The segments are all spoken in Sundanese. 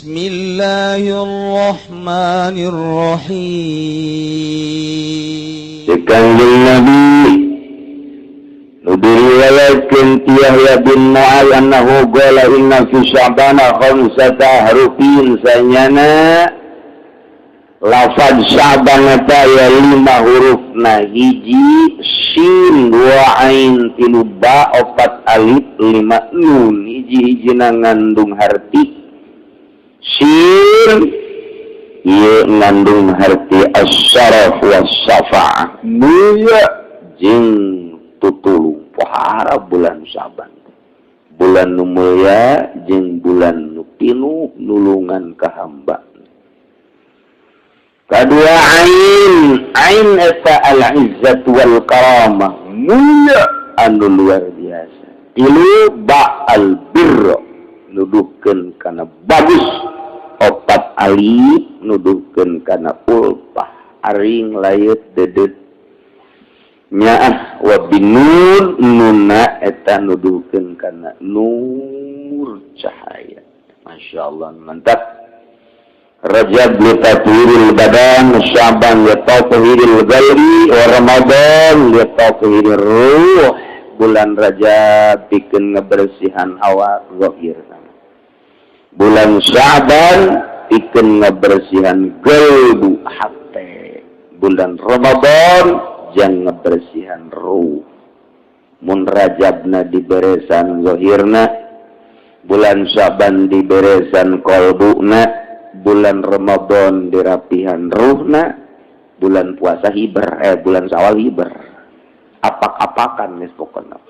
بسم الله الرحمن الرحيم. Kanjeng Nabi nu diriwayatkeun ti Yahya bin Mu'adz annahu qala inna fi Sya'bana khamsata ahrufin, sanyana lafaz Sya'ban eta aya lima hurufna: hiji sin, dua ain, tilu ba, opat alif, lima nun. Hiji-hijina ngandung harti. Sin ieu ngandung harti asy-syaraf was-safa'ah, mulia jeung tutulung. Pohara bulan Syaban, bulan nu mulia jeung bulan nu pinuh nulungan ka hamba. Kedua ain, ain eta al-izzat wal karamah, mulia anu luar biasa. Tilu ba, al birra, nuduhkeun kana bagus. Opat alif, nuduhkeun kana ulfah, aring layut dedet nyaah. Wa binun, nunna eta nuduhkeun kana nur, cahaya. Masya Allah, mantap. Rajab li tathhiril badan, Sya'ban li tathhiril qalbi, wa Ramadan li tathhirir ruh. Bulan Rajab pikeun ngebersihan awak zahir. Bulan Sya'ban pikeun ngebersihan qalbu, hate. Bulan Ramadan jang ngebersihan ruh. Mun Rajabna diberesan zahirna, bulan Sya'ban diberesan qalbuna, bulan Ramadan dirapihan ruhna, bulan puasa hiber, bulan Sawal hiber. Apak-apakan geus pokona.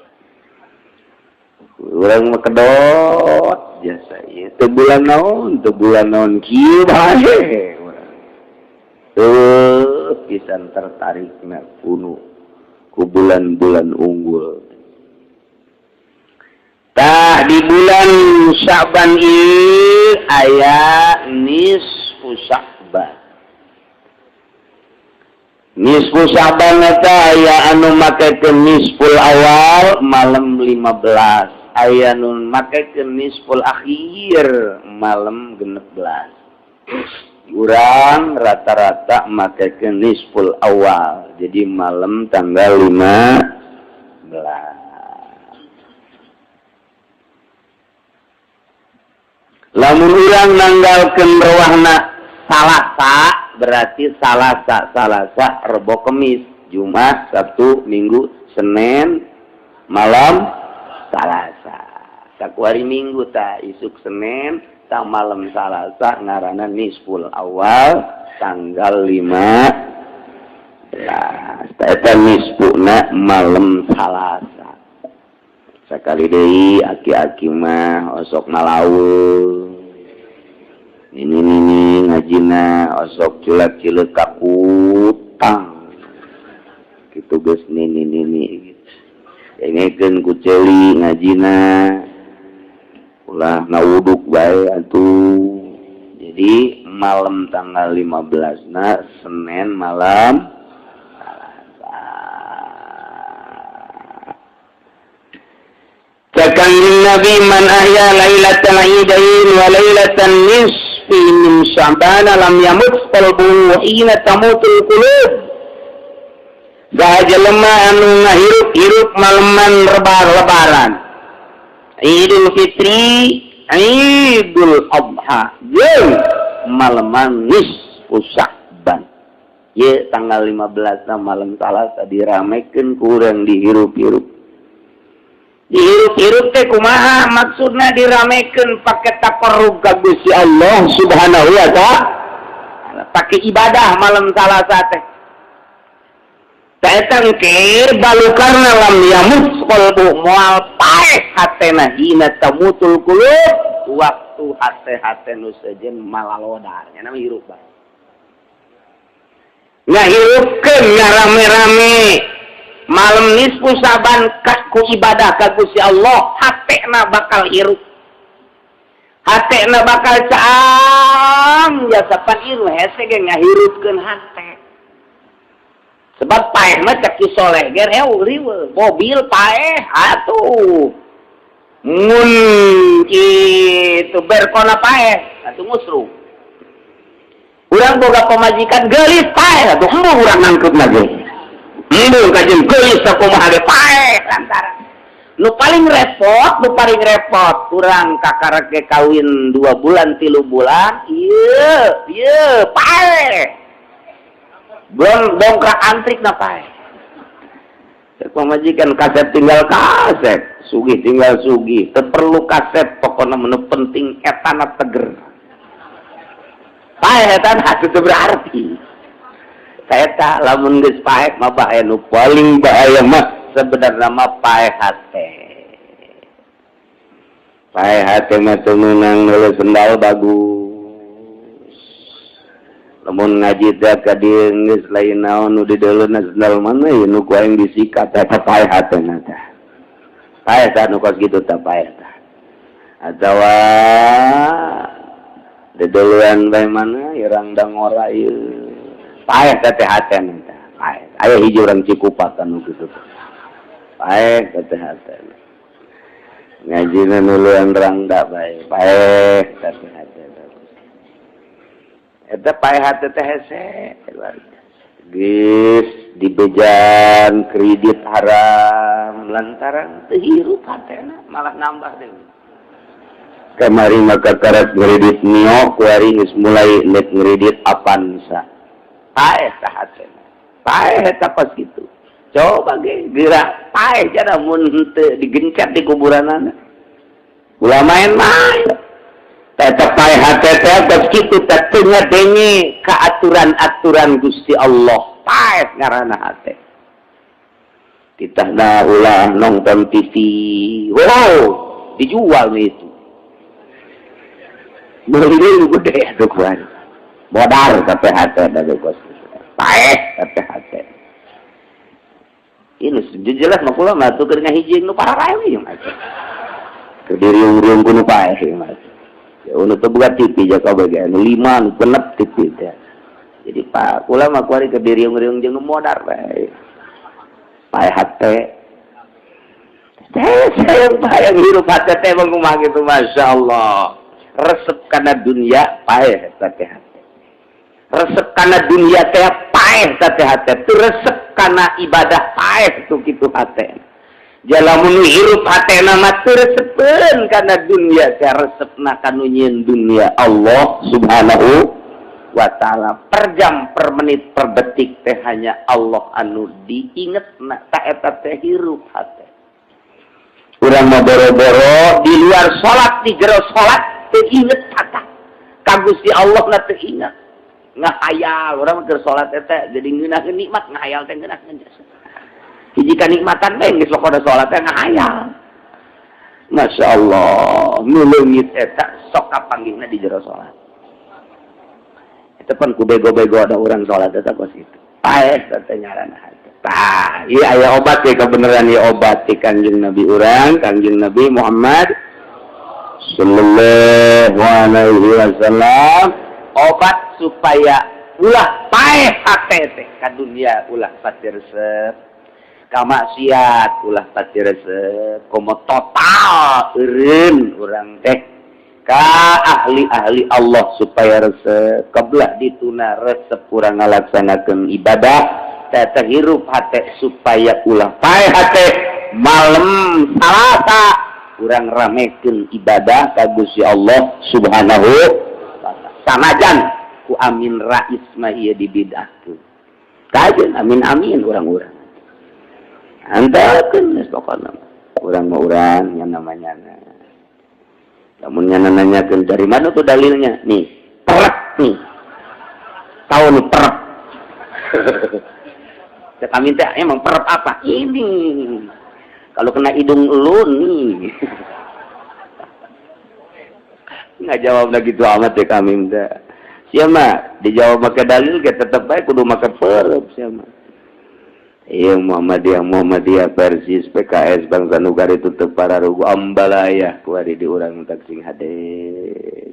Urang mah kedot jasa ieu teu bulan naon, teu bulan naon, kieu bae urang. Teu pisan tertarikna kuno ku bulan-bulan unggul. Tah, di bulan Sya'ban ieu aya nisfu Sya'ban. Nisfu Sya'ban eta aya anu makekeun nisful awal, malam 15, aya nu makekeun nisful akhir, malam 16. Urang rata-rata makekeun nisful awal, jadi malam tanggal 15. Lamun urang nanggalkeun rewahna Salasa, berarti Salasa, Salasa, Rebo, Kemis, Jumat, Sabtu, Minggu, Senin, malam Salasa. Sakuari Minggu ta isuk Senin, ta malam Salasa ngaranna nisful awal, tanggal 15. Eta nisfuna malam Salasa. Sekali deui, aki-aki mah osok malaweung ini nini ngajina, osok culak-cileuk kakutang gitu, geus nini nini gitu. Dengekeun ku ceuli ngajina, ulah ngawuduk bae atuh. Jadi malam tanggal 15 na Senin, malam Salasa. Kanjeng Nabi, man ahya lailatal idain wa lailatan nisfi min Sya'ban lam yamut qalbuhu hina tamutul qulub. Saha jelema anu ngahirup-hirup maleman lebaran, Idul Fitri, Idul Adha, jeung maleman nisfu Sya'ban ye, tanggal 15 na malam Salasa diramekeun ku urang, dihirup-hirup. Dihirup-hirup teh kumaha maksudna? Diramekeun pake taqarrub ka Gusti Allah Subhanahu wa Ta'ala, pake ibadah malam Salasa teh. Eta engke balukarna lam yamut qalbu, moal paeh hatena, hina tamutul qulub, waktu hate-hate nu sejen malalodar. Nya nama hirup bae, ngahirupkeun, ngarame-rame malam nisfu Saban ku ibadah ka Gusti Allah, hatena bakal hirup, hatena bakal caang jasa. Pan ieu hese ge ngahirupkeun hate, sebab paeh mah cek Ki Soleh ge riweuh, mobil paeh atuh. Mun kitu berkona paeh atuh ngusruh. Urang boga pamajikan geulis, paeh atuh, embung urang nangkep lagi. Embung kajeun geulis sakumaha ge paeh, lantaran nu paling repot, nu paling repot urang kakarek ge kawin 2 bulan, 3 bulan, ieu ieu paeh, belum dongkrak antrik na paeh. Cek pamajikan, kasep tinggal kasep, sugih tinggal sugih, teu perlu kasep, pokoknya menu penting etana teger. Paeh etana itu berarti. Eta lamun geus paeh mah bahaya, nu paling bahaya mah sebenarnya mah paeh hate. Paeh hate mah teu meunang meuli sendal bagus. Lamun ngaji teh ka dieu geus lain naon nu dideuleuna, sendal mana ieu nu ku aing disikat, eta paeh hatena teh. Paeh tah nu kos kitu teh, paeh tah. Atawa dedeuluan bae mana ieu rangdang ngora ieu. Paeh teh teh hatena teh. Paeh. Aya hiji urang Cikupa nu kitu teh. Paeh teh hatena. Ngajina nuluan rangda bae. Paeh teh hatena. Eta paeh hate teh hese luar biasa. Geus dibejan kredit haram lantaran teu hirup hatena, malah nambah deui. Kamari maka karat ngredit Mio, kuari geus mulai net ngredit Avanza. Paeh tah hatena. Paeh eta pas kitu. Coba ge geura paeh jana mun henteu digencet di kuburanana. Ulah main-main. Tetep paeh hate teh kos kitu teh, teu ngadenge ka aturan-aturan Gusti Allah. Paeh ngaranna hate. Titahna ulah nonton TV. Wow, dijual nih itu. Beli nu gede atuh kuari. Modar tapi hate da kos. Paeh tapi hate. Ini jelas mah kula mah tuh keur ngahiji nu pararae ieu mah. Keur diriung-riung ku nu paeh ieu mah. Ya nu teu boga TV ja kabeh ge nu lima nu genep TV teh. Jadi pak kula mah kuari keur diriung-riung jeung nu modar bae. Paeh hate. Saya bayang hirup hate teh mah kumaha gitu, Masya Allah. Resep kana dunia, paeh eta teh hate. Resep kana dunia teh paeh eta teh hate. Teu resep kana ibadah, paeh tuh kitu hate. Jalamun hirup hatena mah teu resepeun kana dunia teh, resepna kanu nyieun dunia, Allah Subhanahu wa Ta'ala. Per jam, per menit, per detik teh hanya Allah anu diinget na, ta eta teh hirup hate. Urang mah boro-boro di luar salat, di jero salat teu inget kata ka Gusti Allah na, teu inget, ngahayal. Urang mah keur salat eta jadi ngeunaheun nikmat, ngahayal teh ngeunaheun hiji kanikmatan bae, geus pokona salat teh ngahayal. Masya Allah, nu leungit eta sok kapanggihna di jero salat. Itu pan ku bego-bego ada orang salat eta kos itu. Paeh teh ngaranna hate. Tah, ieu aya obat ya, kebenaran ieu obat ti Kangjeng Nabi urang, Kangjeng Nabi Muhammad sallallahu alaihi wasallam, obat supaya ulah paeh hate teh ka dunia, ulah pati resep ka maksiat, ulah pati resep, komo total eureun urang teh ka ahli-ahli Allah supaya resep kebelah dituna, resep urang ngalaksanakeun ibadah teh, hirup hate supaya ulah paeh hate. Malam Salasa urang ramekeun ibadah ka Gusti Allah Subhanahu wa Ta'ala, sanajan ku Amin Rais mah ieu dibidahkeun. Kajeun amin amin urang-urang antarkeun geus, pokona urang mah urang yang namanya. Lamun nya nanyakeun dari mana tuh dalilnya, nih perek nih, tahu nih perek. Cek kami teh, emang perep apa ini kalau kena hidung lu nih? Nggak jawab lagi gitu amat ya kami teh. Siapa dijawab pakai dalil kita tetap baik kudu make perep siapa. Iya, Muhammadiyah, Muhammadiyah, Persis, PKS, Bangsa Negara itu teu pararugu ambalaya kuari di urang tak. Sing hade,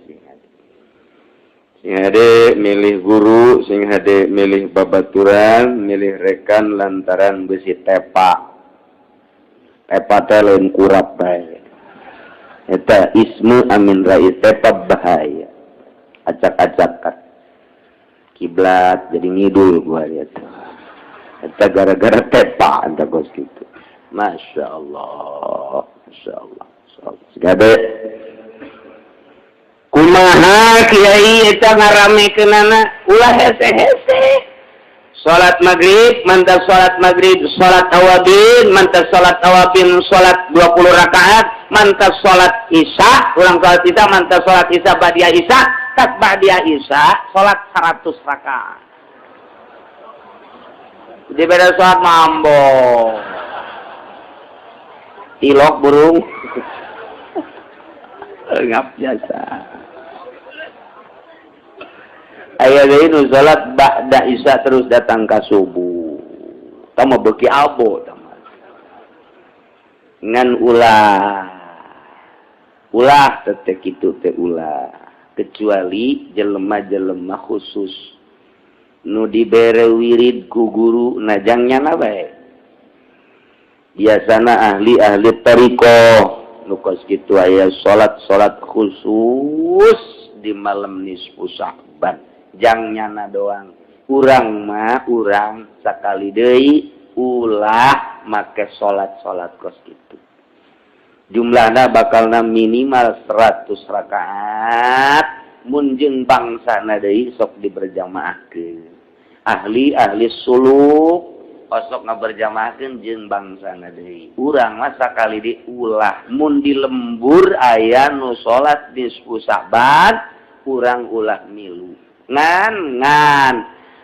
sing hade, sing hade milih guru, sing hade milih babaturan, milih rekan, lantaran besi tepa tepa teh lain kurap bae. Eta ismu Amin Rais tetap bahaya. Acak-acakan. Kiblat jadi ngidul gua lihat. Eta gara-gara tepa anta kos gitu. Masya Allah, Masya Allah. Gabe. Kumaha kiai eta ngaramekeunana ulah hese-hese. Salat maghrib, mantap salat maghrib, salat awabin, mantap salat awabin, salat 20 rakaat, mantap salat isya, ulang salat isya, mantap salat isya, ba'dia isya, tas ba'dia isya, salat 100 rakaat. Di beda salat mambo. Tilok burung. Ngap jasa. Aya deui nu salat ba'da isya terus datang ka subuh. Tama beuki abo tama. Ngan ulah. Ulah teh kitu teh ulah. Kecuali jelema-jelema khusus nu dibere wirid ku guru najang nyana bae. Biasana ahli-ahli thariqah nu kos kitu aya salat-salat khusus di malam nisfu Sya'ban. Jang nyana doang. Urang mah urang sakali deui ulah make salat-salat kos kitu. Jumlahna bakalna minimal 100 rakaat mun jeung bangsana deui sok diberjamaahkeun. Ahli-ahli suluk osok ngaberjamaahkeun jeung bangsana deui. Urang mah sakali deui ulah mun di lembur aya nu salat nisfu Sya'ban urang ulah milu. Ngan ngan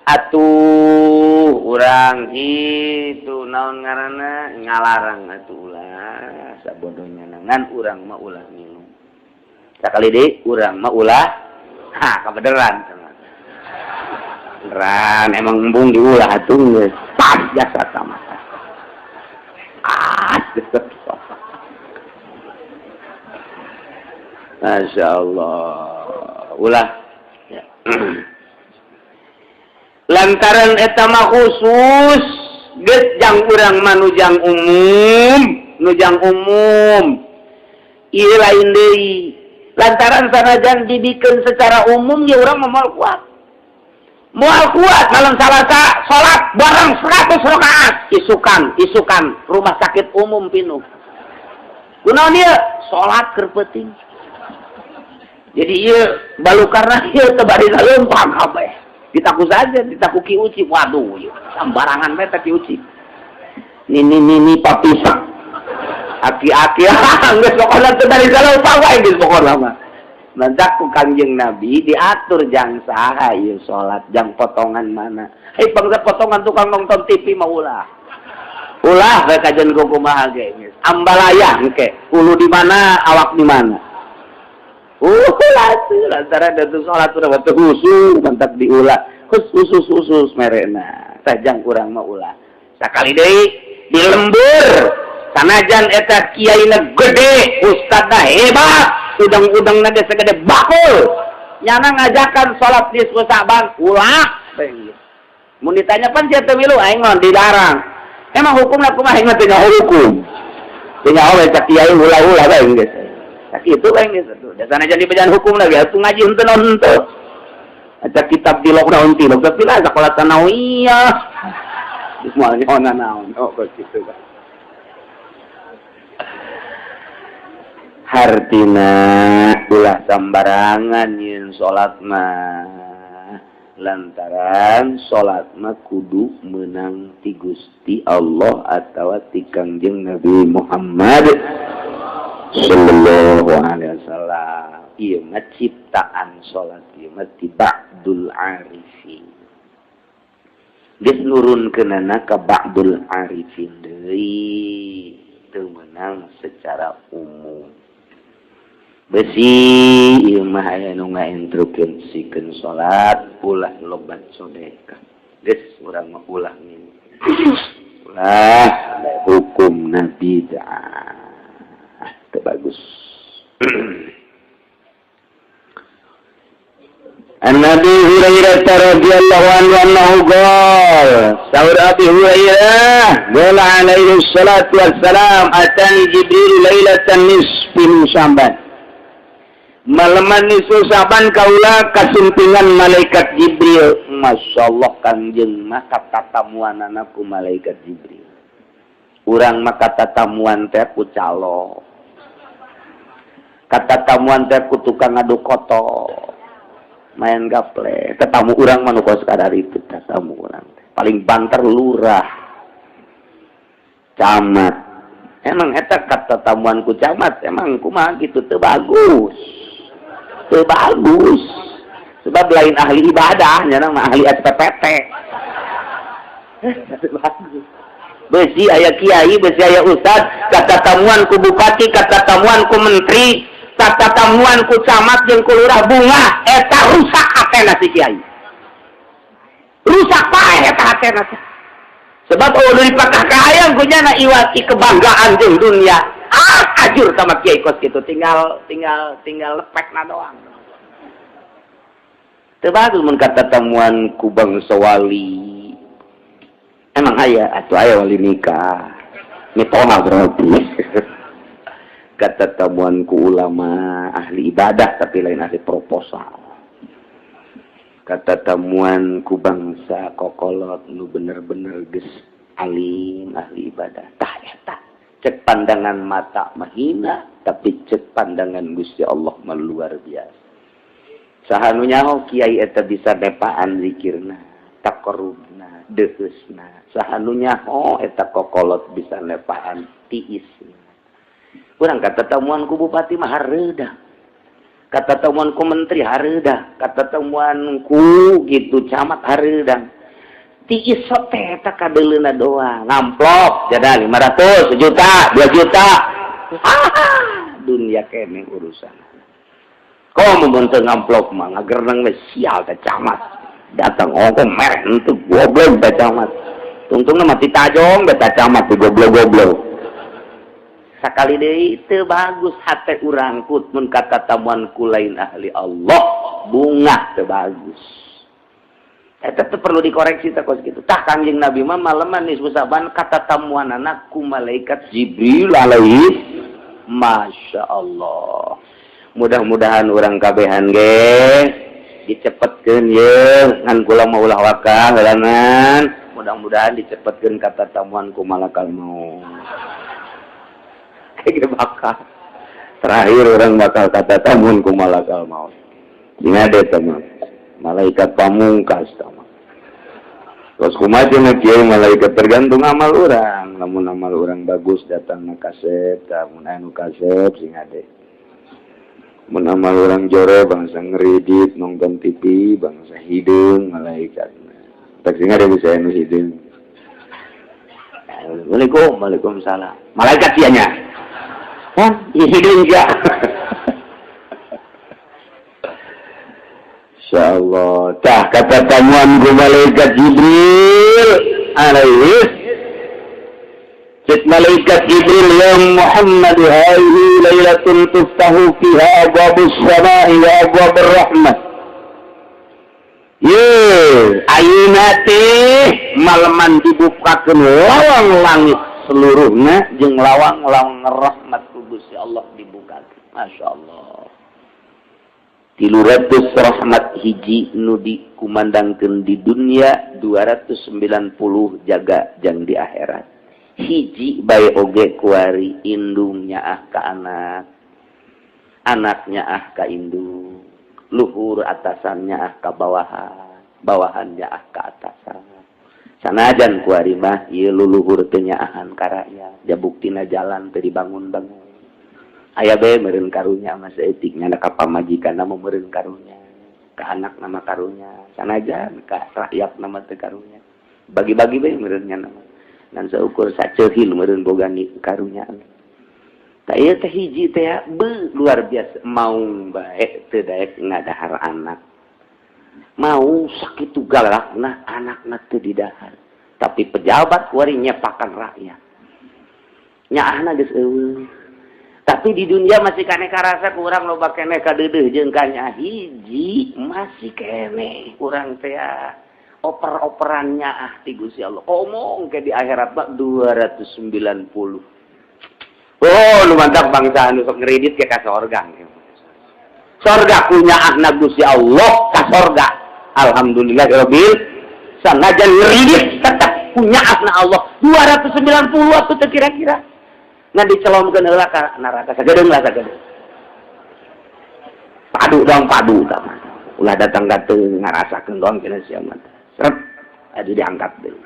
atuh urang itu naon ngaranna ngalarang atuh ulah sabodohnya ngan urang mah ulah milu. Sakali deui urang mah ulah ha kabeneran. Beneran emang embung diulah atuh geus pas jasa sama. Ah, Masya Allah. Ulah. Ya. Lantaran eta mah khusus geus jang urang mah nujang umum, nujang umum. Ieu lain deui. Lantaran sanajan dibikin secara umum ya urang mah moal kuat. Moal kuat malam Salasa salat bareng 100 rakaat isukan, isukan rumah sakit umum pinuh. Kunaon ieu? Salat keur peuting. Jadi ieu balukarna ieu teu bari leumpang kabeh. Ditaku saja, ditaku Ki Uci. Waduh, ieu sambarangan bae teh Ki Uci. Nini nini papisak. Aki-aki geus pokona teu bari leumpang wae geus pokona mah. Mantak ku Kangjeng Nabi diatur jang saha ieu salat, jang potongan mana. Hei bangsa potongan tukang nonton TV mah ulah. Ulah bae kajian ku kumaha ge geus. Ambalaya engke, ulu di mana, awak di mana. Ulah tuh lantaran da salat urang teu khusyuk mantap diulah. Khusus khusus merena. Tajang kurang mah ulah. Sakali deui di lembur sanajan eta kiaina gede, ustadna hebat, udang-udangna ge sagede bakul. Nyana ngajakan salat nisfu Sya'ban ulah. Mun ditanya pan sia teu milu aing mah dilarang. Emang hukumna kumaha aing mah teu nyaho hukum. Teu nyaho we cak kiai ulah-ulah bae geus. Sakitu bae geus atuh. Da sanajan dibejan hukum lagi atuh ngaji henteu naon henteu. Aca kitab tilok naon tilok tapi lah sakola sanawiyah. Geus moal nyaho naon oh kos kitu bae. Hartina ulah sambarangan yin salat mah. Lantaran salat mah kudu menang ti Gusti Allah atawa ti Kangjeng Nabi Muhammad sallallahu alaihi wasallam. Ieu mah ciptaan salat ieu mah ti ba'dul arifin. Geus nurunkeunana ka ba'dul arifin deui teu meunang secara umum. Besi ieu mah aya nu ngainstruksikeun salat ulah lobat sedekah. Geus urang mah ulah minum. Ulah hukumna bid'ah. Teu bagus. An Abi Hurairah radhiyallahu anhu annahu qala, saur Abi Hurairah, qala alaihi salatu wassalam, atani Jibril lailatan nisfi min Sya'ban. Malaman nisfu Sya'ban kaula kasumpingan malaikat Jibril. Masya Allah, Kangjeng mah katatamuanana ku malaikat Jibril. Urang mah katatamuan teh ku calo. Katatamuan teh ku tukang ngadu koto. Main gaple. Tetamu urang mah nu kos kadar itu tetamu urang. Paling banter lurah. Camat. Emang eta katatamuan ku camat, emang kumaha gitu, teu bagus. Teu bagus. Sebab lain ahli ibadah, nya mah ahli SPPT. Teu bagus. Besi aya kiai, besi aya ustad, katatamuan ku bupati, katatamuan ku menteri, katatamuan ku camat jeung ku lurah bungah, eta rusak hatena si kiai. Rusak paeh eta hatena teh. Sebab oh dari pakah kahayang ku nyana iwati kebanggaan jeung dunia. Ah, ajur sama kiai kos gitu, tinggal tinggal tinggal lepekna doang. Teu bagus mun katatamuan ku bangsa wali. Emang aya atuh, aya wali nikah. Mitoha berarti. Katatamuan ku ulama ahli ibadah tapi lain ahli proposal. Katatamuan ku bangsa kokolot nu bener-bener geus alim ahli ibadah. Tah, eta cek pandangan mata mahina, tapi cek pandangan Gusti Allah mah luar biasa. Saha nu nyaho kiai eta bisa nepaan zikirna, taqarrubna, deuheusna? Saha nu nyaho eta kokolot bisa nepaan tiisna? Urang katatamuan ku bupati mah hareudah, katatamuan ku menteri hareudah, katatamuan ku gitu camat hareudah. Tiis teh eta kadeuleuna doang, ngamplop jada 500, 1 juta, 2 juta. Ah, dunia kene urusan. Kok mun teu ngamplop mah ngagerneng we, sial teh camat. Datang, oh kok merek itu goblok teh camat. Tungtungna mati tajong beta camat teh goblok-goblok. Sakali deui, teu bagus hate urang kut mun katatamuan ku lain ahli Allah, bungah, teu bagus. Eta teh perlu dikoreksi teh kos kitu. Tah, Kangjeng Nabi mah maleman nisfu Sa'ban katatamuanana ku malaikat Jibril alaihi. Masya Allah. Mudah-mudahan urang kabehan ge dicepetkeun ye, ngan kula mah ulah waka heulanan. Mudah-mudahan dicepetkeun katatamuan ku malakal maut. Kayak bakal terakhir urang bakal katatamuan ku malakal maut. Sing ada teman malaikat pamungkas teman. Terus kumaha cenah kiai malaikat? Tergantung amal urang. Lamun amal urang bagus, datang kasep. Lamun anu kasep, sing ade. Mun amal urang jore, bangsa ngeridit nonton TV, bangsa hideung malaikat. Tak sing ade bisa anu hideung. Assalamualaikum, waalaikumsalam. Malaikat sia nya. Hah, hideung ja. Insyaallah. Tah, katatamuan ku malaikat Jibril alaihi. Cek malaikat Jibril, ya Muhammad, hadhihi lailatun tuftahu fiha abwabus samai wa abwabur rahmah. Ye, ayeuna teh maleman dibukakeun lawang langit seluruhnya jeung lawang-lawang rahmat ku Gusti Allah dibukakeun. Masya Allah. 300 rahmat hiji nu dikumandangkeun di dunia, 290 jaga jang di akhirat. Hiji bae oge kuari indung nyaah ka anak, anaknya ah ka indung, luhur atasannya ah ka bawahan, bawahannya ah ka atasan. Sanajan kuari mah ieu luluhur teu nyaahan ka rakyat, ja buktina jalan teu dibangun-bangun. Aya bae meureun karunya mah saeutik nya, ka pamajikan mah meureun karunya, ka anak nama karunya, sanajan ka rakyat nama teu karunya. Bagi-bagi bae meureun nya nama ngan saukur saceuhil meureun boga karunya. Tah, ieu teh hiji teh be luar biasa, mau bae teu daek ngadahar anak. Mau sakitu galakna anakna teu didahar. Tapi pejabat kuari nyepakan rakyat. Nyaahna geus eueuh. Tapi di dunia masih keneh karasa kurang loba keneh kadeudeuh jeung kanya hiji masih keneh kurang teh oper-operannya ah ti Gusti Allah. Omong ke di akhirat mah 290. Oh, nu mantap bangsa anu sok ngeridit ke ka sorga. Sorga punya ahna Gusti Allah ka sorga. Alhamdulillah rabbil sanajan ngeridit tetap punya ahna Allah 290 atuh teh kira-kira. Ngan dicelomkeun heula ka neraka sagedeung lah sagedeung. Padu dong padu tah mah. Ulah datang dateng ngarasakeun doang cenah sia mah. Seret aduh diangkat deui.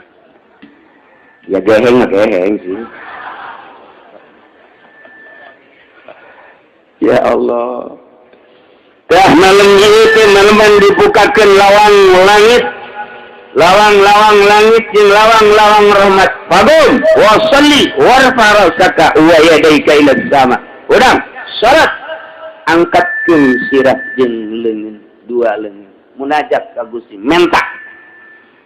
Ya geheng mah geheng sih. Ya Allah. Tah malam ieu teh maleman dibukakeun lawang langit. Lawang-lawang langit jeung lawang-lawang rahmat. Fagum wa salli warfa ra'saka wa yadayka ila sama. Urang salat angkatkeun sirah jeung leungeun, dua leungeun. Munajat ka Gusti menta.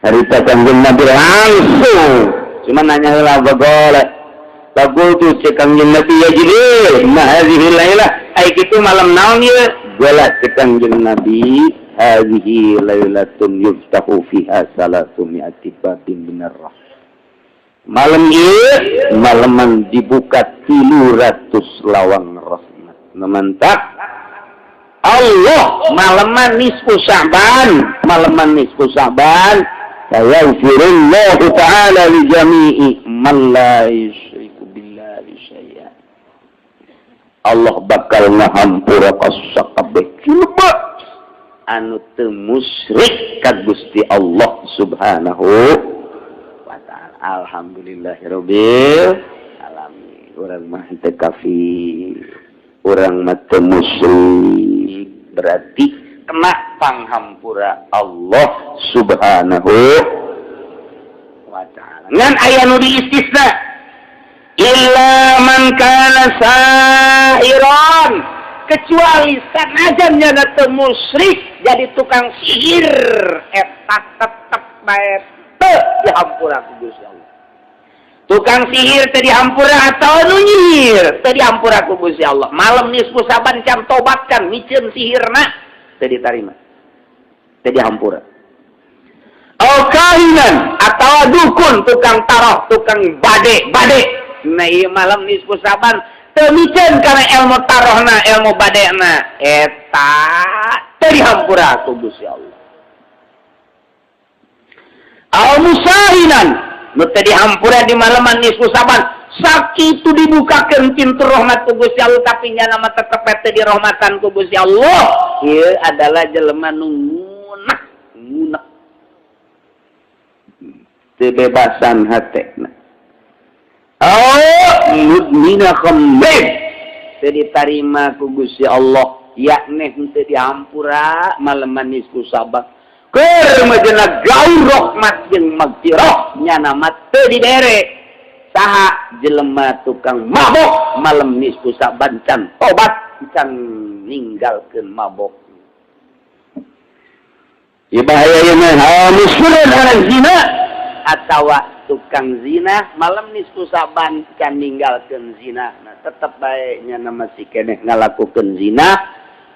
Harita Kangjeng Nabi langsung cuma nanya heula bagole. Bagul tu cek Kangjeng Nabi ya Jibril, ma hadhihi lailah? Ai kitu malam naon ieu? Gola cek Kangjeng Nabi, hadhihi lailatun yuftahu fiha salatu mi'ati babin minar rahmah. Malam ieu malaman dibuka 300 lawang rahmat. Memantap Allah malaman nisfu Sya'ban, malaman nisfu Sya'ban fayaghfirullahu ta'ala li jami'i man la yusyriku billahi syai'a. Allah bakal ngahampura ka sakabeh jelema anu teu musyrik ka Gusti Allah Subhanahu wa ta'ala. Alhamdulillahirabbil alamin. Urang mah teu kafir, urang mah teu musyrik, berarti kena panghampura Allah Subhanahu wa ta'ala. Ngan aya nu diistisna illa man kana sahiran, kecuali sanajan nyana teu musyrik jadi tukang sihir eta tetep bae teu dihampura ku Gusti Allah. Tukang sihir teu dihampura atau nu nyihir teu dihampura ku Gusti Allah. Malam nisfu Saban can tobat kan miceun sihirna teu ditarima, teu dihampura. Au kahinan atau dukun tukang taroh tukang bade bade. Nah ieu malam nisfu Saban teu miceun kana ilmu tarohna ilmu badena eta teu dihampura ku Gusti Allah. Au musahinan nu teu dihampura di malaman nisfu Saban sakitu dibukakeun pintu rahmat ku Gusti Allah tapi nyana mah tetep teu dirahmatan ku Gusti Allah. Ieu adalah jelema nu ngunek ngunek teu bebasan hatena. Oh mudmina khamrin teu ditarima ku Gusti Allah, yakni teu dihampura malaman nisfu Saban keur majena gaur rahmat jeung magfirah nyana mah teu dibere. Saha jelema tukang mabok malam nisfu Saban can tobat can ninggalkeun mabok. Ieu bahaya ieu mah musyrun ala zina atawa tukang zina malam nisfu Saban can ninggalkeun zina. Nah, tetep bae nyana masih keneh ngalakukeun zina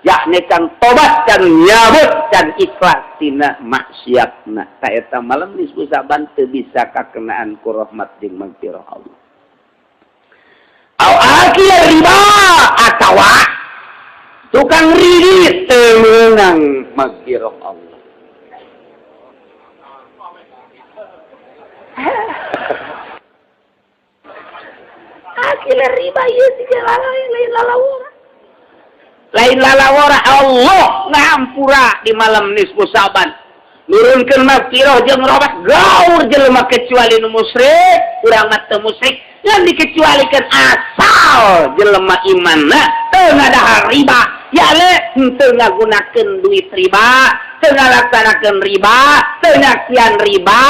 yakni can tobat can nyabut can ikhlas tina maksiatna. Ta eta malam nisfu Saban teu bisa kakenaan ku rahmat jeung magfirah Allah. Au akil riba atawa tukang ridit teu meunang magfirah Allah. Akil riba ieu siga lain lalawora. Lain lalawora Allah ngahampura di malam nisfu Saban. Nurunkeun magfirah jeung rahmat gaur jelema kecuali nu musyrik, urang mah teu musyrik, yang dikecualikan asal jelema imanna teu ngadahar riba, ya le teu ngagunakeun duit riba, teu ngalaksanakeun riba, teu nyaksian riba,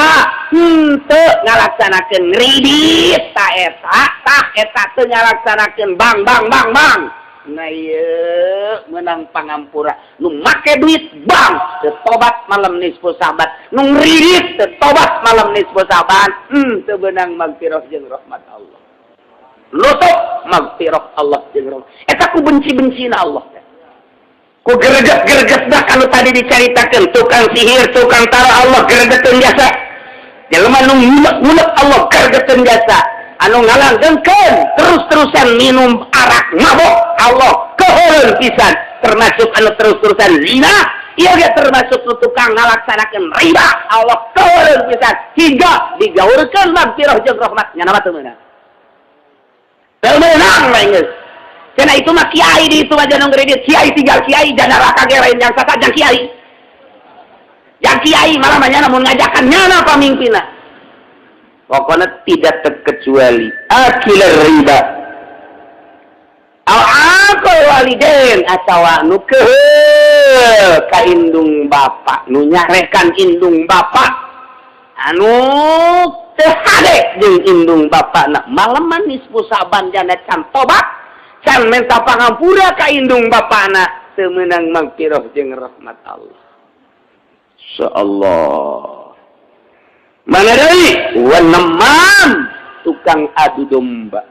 henteu ngalaksanakeun ngridit ta eta, tah eta teu ngalaksanakeun bang bang bang bang. Nah ieu meunang pangampura nu make duit bank teu tobat malam nisfu Saban, nu ngridit teu tobat malam nisfu Saban, teu beunang magfirah jeung rahmat Allah. Nutup magfirah Allah jeung rahmat. Eta ku benci-bencina Allah. Ku greget-greget dah kalau tadi diceritakan tukang sihir, tukang tara, Allah gregeteun jasa. Jelema nu ngulek-ngulek, Allah gregeteun jasa. Anu ngalanggengkeun terus-terusan minum arak, mabok, Allah keuheureun pisan. Termasuk anu terus-terusan zina, ieu ge termasuk nu tukang ngalaksanakeun riba, Allah keuheureun pisan hingga digaurkeun magfirah jeung rahmat. Nya mah teu meunang. Teu meunang lain geus. Cenah itu mah kiai di itu aja nu kredit. Kiai tinggal kiai, dan neraka ge lain yang sata jang kiai. Yang kiai malah mah nyana mun ngajakan nyana pamimpinna. Pokoknya tidak terkecuali akilar riba. Aw aqal walidain atawa nu keuheul ka indung bapak, nu nyarekan indung bapak, anu teu hade jeung indung bapakna, maleman nisfu Saban jana can tobat, can minta pangampura ka indung bapakna, teu meunang magfirah jeung rahmat Allah. Insyaallah. Mana deui? Wan namam, tukang adu domba.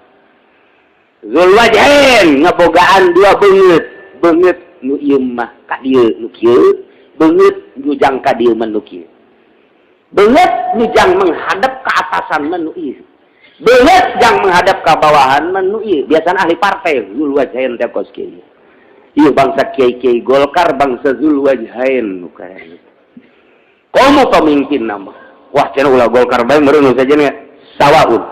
Zul wajhain, ngebogaan dua beungeut, beungeut nu ieu mah ka dieu nu kieu, beungeut nu jang ka dieu mah nu kieu. Beungeut nu jang menghadap ke atasan mah nu ieu. Beungeut jang menghadap ke bawahan mah nu ieu. Biasana ahli partai zul wajhain teh kos kieu. Ieu bangsa kiai-kiai Golkar, bangsa zul wajhain nu kaya. Komo pemimpin nama. Wah, cenah ulah Golkar bae meureun nu saja sawaun.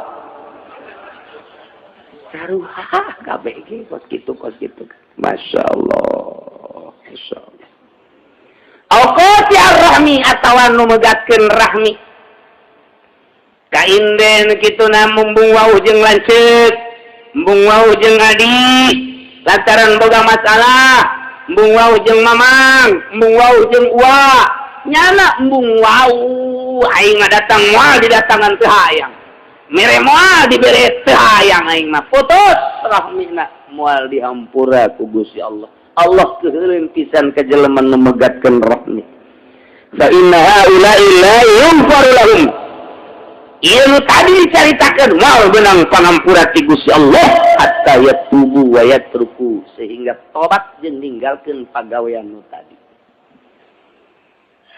Sarua kabeh ge kos kitu, kos kitu. Masya Allah. Masya Allah. Au qati ar-rahmi atawa nu megatkeun rahmi. Kainden kitu na, embung wawuh jeung lanceuk, embung wawuh jeung adi, lantaran boga masalah, embung wawuh jeung mamang, embung wawuh jeung uwa, nyana embung wawuh aing datang moal didatangan teu hayang. Mere moal dibere teu hayang aing mah, putus rahmina, moal dihampura ku Gusti Allah. Allah keuheuleun pisan ka jelema nu megatkeun rahmi. Fa inna haula'i la yughfaru lahum. Ieu nu tadi dicaritakeun moal beunang pangampura ti Gusti Allah hatta yatubu wa yatruku, sehingga tobat jeung ninggalkeun pagawean nu tadi.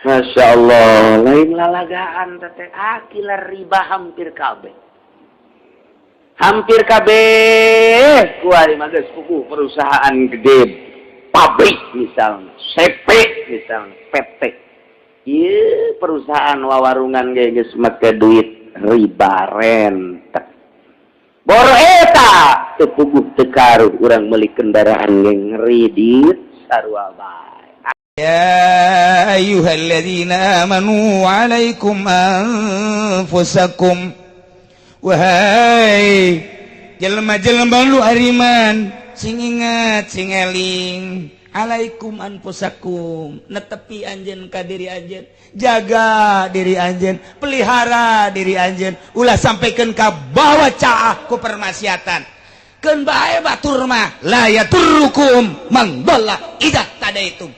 Masya Allah, lain lalagaan teh akilar riba hampir kabeh. Hampir kabeh kuari mah geus puguh perusahaan gede, pabrik misalnya, CP misalnya, PT. Ieu perusahaan wawarungan ge geus make duit riba rentek. Boro eta teu puguh teu karuh urang meuli kendaraan ge ngredit sarua bae. يا أيها الذين آمنوا عليكم أنفسكم. Wahai jelema-jelema lu ariman, sing ingat, sing eling, alaikum anfusakum, netepi anjeun ka diri anjeun, jaga diri anjeun, pelihara diri anjeun, ulah sampaikan ka bawa caah ku permaksiatan. Keun bae batur mah la yadurrukum man dhalla idza ihtadaitum.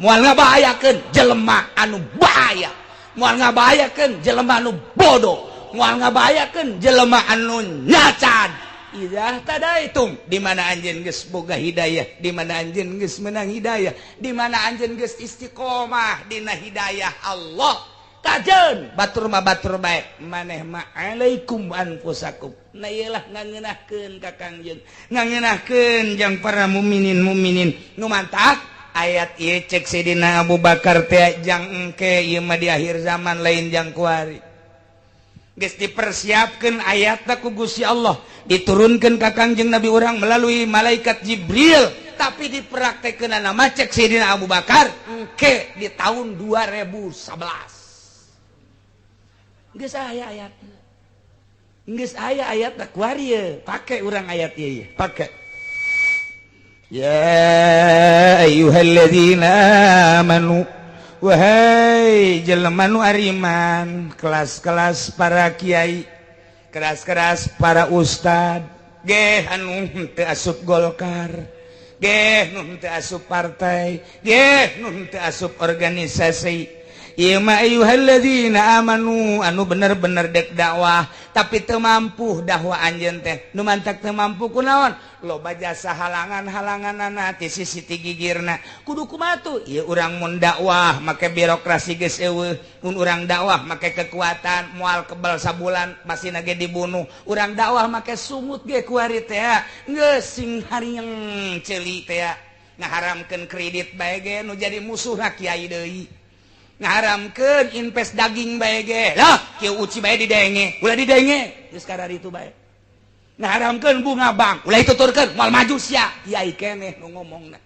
Moal ngabahayakeun jelema anu bahaya, moal ngabahayakeun jelema anu bodoh, moal ngabahayakeun jelema anu nyacan. Idza ihtadaitum, di mana anjeun geus boga hidayah, di mana anjeun geus menang hidayah, di mana anjeun geus istiqomah dina hidayah Allah. Kajen batur mah batur bae maneh mah alaikum anfusakum. Nah, iyalah ngangeunahkeun ka Kangjeng, ngangeunahkeun jang para mukminin mukminin nu mantak ayat ieu. Cek Sidina Abu Bakar teh jang engke ieu mah di akhir zaman, lain jang kuari. Geus dipersiapkeun ayatna ku Gusti Allah, diturunkeun ka Kangjeng Nabi urang melalui malaikat Jibril, tapi dipraktekkeun nama cek Sidina Abu Bakar engke di tahun 2011. Geus aya ayat, geus aya ayat kuari ye. Pake urang ayat ieu, pake. Ya ayyuhalladzina amanu, wahai jelema nu ariman, kelas-kelas para kiai, keras-keras para ustad, geh anu teu asup Golkar, geh nu teu asup partai, geh nu teu asup organisasi. Ieu mah ayyuhalladzina amanu anu bener-bener dek dakwah tapi teu mampu dakwah anjeun teh. Nu mantak teu mampu kunaon? Loba jasa halangan-halanganana ti sisi ti gigirna. Kudu kumaha tuh? Ieu urang mun dakwah make birokrasi geus eueuh, mun urang dakwah make kekuatan moal kebal sabulan masih nage dibunuh. Urang dakwah make sungut ge kuari teh geus sing harieng ceuli teh ngaharamkeun kredit bae ge nu jadi musuh kiai deui. Ngaharamkeun invest daging bae ge lah kieu uci bae didenge, ulah didenge geus kararitu bae. Ngaharamkeun bunga bank, ulah dituturkeun moal maju sia kiai keneh nu ngomongna.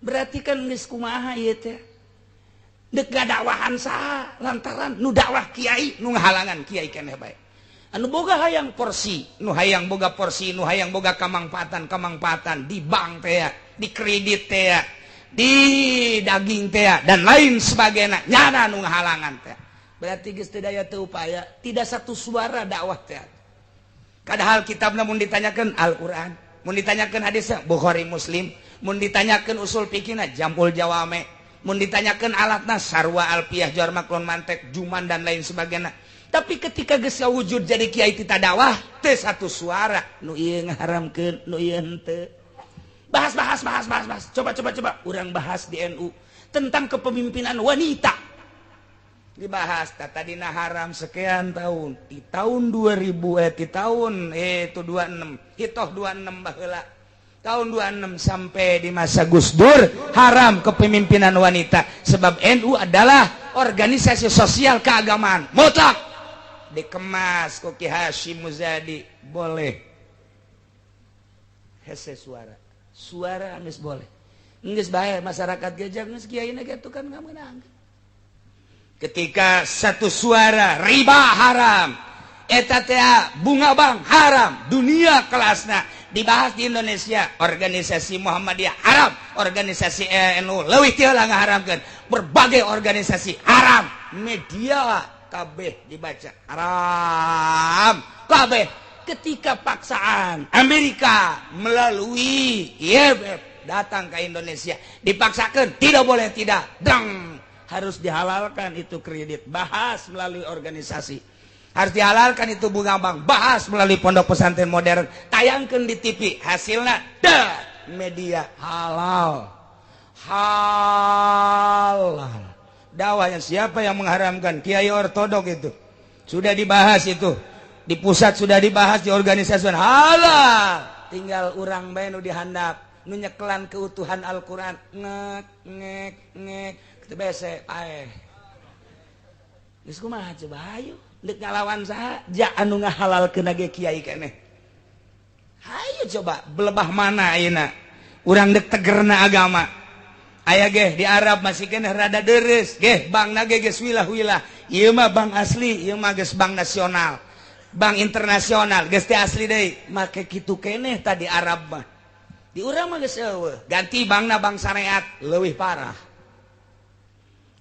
Berarti kan geus kumaha ieu teh? Dek dakwahan saha lantaran nu dakwah kiai nu ngahalangan kiai keneh bae. Anu boga hayang porsi, nu hayang boga porsi, nu hayang boga kamangpaatan, kamangpaatan di bank teh, di kredit teh, di daging teh dan lain sebagainya, nyana nu ngahalangan teh. Berarti geus teu daya teu upaya, tidak satu suara dakwah teh. Padahal kitabna mun ditanyakeun Al-Qur'an, mun ditanyakeun hadisna Bukhari Muslim, mun ditanyakeun usul fikihna Jampul Jawame, mun ditanyakeun alatna Sarwa Alfiyah Jawar Maklun Mantek Juman dan lain sebagainya. Tapi ketika geus wujud jadi kiai tita dakwah teu satu suara, nu ieu ngaharamkeun, nu ieu henteu. Bahas bahas bahas bahas bahas. Coba coba coba urang bahas di NU tentang kepemimpinan wanita. Dibahas tadina haram sekian tahun. Di tahun 2000 di tahun itu 26, hitoh 26 baheula. Tahun 26 sampai di masa Gus Dur haram kepemimpinan wanita sebab NU adalah organisasi sosial keagamaan. Mutlak dikemas ku Ki Hasyim Muzadi boleh. Hese suara. Suara geus boleh. Geus bae masyarakat ge geus kiai na ge kan menang. Ketika satu suara riba haram, eta teh bunga bank haram, dunia kelasna dibahas di Indonesia, organisasi Muhammadiyah haram, organisasi NU leuwih ti heula ngaharamkeun, berbagai organisasi haram, media kabeh dibaca haram kabeh. Ketika paksaan Amerika melalui IMF datang ke Indonesia dipaksakan tidak boleh tidak dang harus dihalalkan itu kredit, bahas melalui organisasi, harus dihalalkan itu bunga bank, bahas melalui pondok pesantren modern, tayangkan di TV, hasilnya dah media halal halal. Dakwahnya siapa yang mengharamkan? Kiai ortodok itu sudah dibahas, itu di pusat sudah dibahas, di organisasi halal, tinggal urang bae nu dihandap nu nyekelan keutuhan Al-Qur'an ngek ngek ngek kitu bese paeh. Geus kumaha coba hayu deuk ngalawan saha ja anu ngahalalkeun ge kiai keneh. Hayu coba belebah mana ayeuna urang deuk tegerna agama. Aya ge di Arab masih keneh rada deres ge bankna ge geus wilah-wilah. Ieu mah bank asli, ieu mah geus bank nasional, bank internasional geus teh asli deui. Make kitu keneh tadi Arab mah. Di urang mah geus eueuh, ganti bankna bank syariat leuwih parah.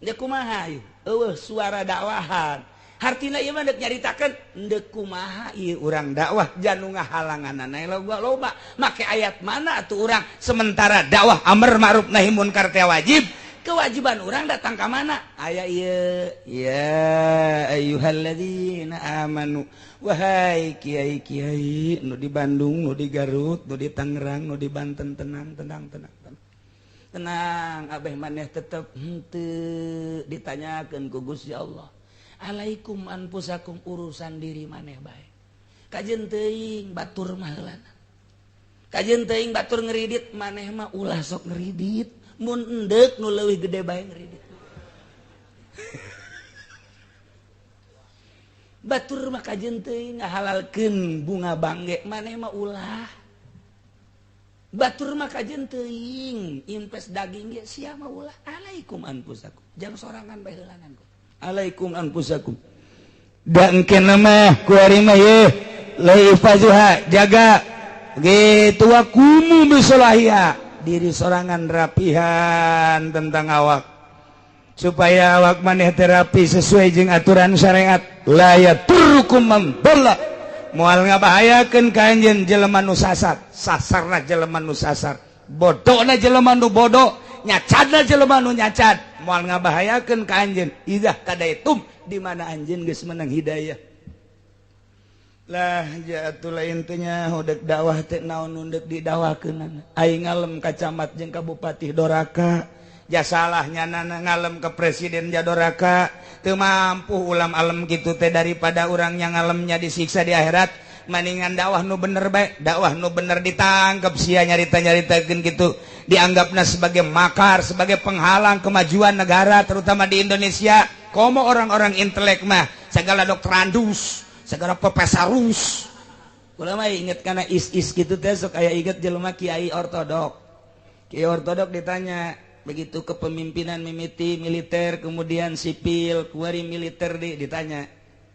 Deuk kumaha ieu? Eueuh suara dakwahan. Hartina ieu mah deuk nyaritakeun deuk kumaha ieu urang dakwah janu ngahalanganana loba loba. Make ayat mana atuh urang sementara dakwah amar ma'ruf nahi munkar teh wajib. Kewajiban urang datang ka mana? Aya ieu ya ayyuhalladzina amanu, wahai kiai-kiai nu di Bandung, nu di Garut, nu di Tangerang, nu di Banten, tenang tenang tenang tenang. Tenang abeh maneh tetep henteu ditanyakeun ku Gusti Allah. Alaikum anfusakum, urusan diri maneh bae. Kajeun teuing batur mah heulana. Kajeun teuing batur ngeridit maneh mah ulah sok ngeridit. Mun endek nu leuwih gede bae ngeridit. Batur mah kajeun teuing ngahalalkeun bunga bangge maneh mah ulah. Batur mah kajeun teuing invest daging ge sia mah ulah. Alaikum anfusakum. Jang sorangan bae heulanan ku. Alaikum anfusakum. Dan kena mah kuari mah ye laifazuha jaga gitu wakumu bisolahia diri sorangan rapihan tentang awak supaya awak maneh terapi sesuai jeung aturan syariat. La yaturrukum man dhalla, moal ngabahayakeun ka anjeun jelema nu sasar, sasarna jelema nu sasar, bodona jelema nu bodoh, Nyacadna jelema nu nyacad moal ngabahayakeun ka anjeun idzah tadaitum di mana anjeun geus menang hidayah. Lah jatulah intinya hodek dakwah teh naon nu deuk didakwakeunana. Aing ngalem ka camat jeung ka bupati doraka, ja salahnya nana ngalem ke presiden ja doraka. Teu mampu ulam alem kitu teh daripada urang yang ngalemnya disiksa di akhirat, maningan dakwah nu bener bae. Dakwah nu bener ditangkep sia nyarita-nyaritakeun kitu, dianggapna sebagai makar, sebagai penghalang kemajuan negara terutama di Indonesia. Komo orang-orang intelek mah segala doktorandus, segala profesorus. Kula mah inget kana is-is gitu teh sok aya inget jelema kiai ortodok. Kiai ortodok ditanya begitu kepemimpinan mimiti militer kemudian sipil, kuari militer di ditanya,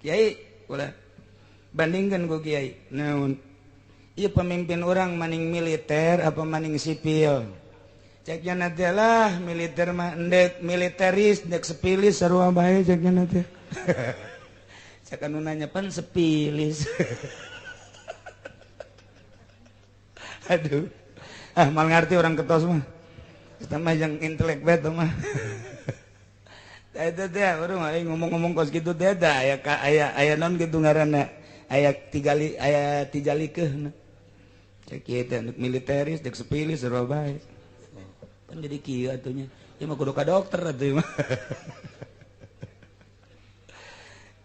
"Kiai, kula bandingkan ku kiai. Naon? Ieu pemimpin orang maning militer apa maning sipil?" Ceknya nanti lah militer mah endek militeris, endek sepilis sarua bae ceknya nanti. Cek anu nanya pan sepilis. Aduh. Ah mal ngerti orang ketos mah. Kita mah yang intelek bae mah. Eta teh urang aing ngomong-ngomong kos kitu teh da aya aya aya naon kitu ngaranna. Aya tigali aya tijalikeuhna. Cek ieu teh militeris dek sepilis sarua bae. Pan jadi kieu atuh nya. Ieu mah kudu ka dokter atuh mah.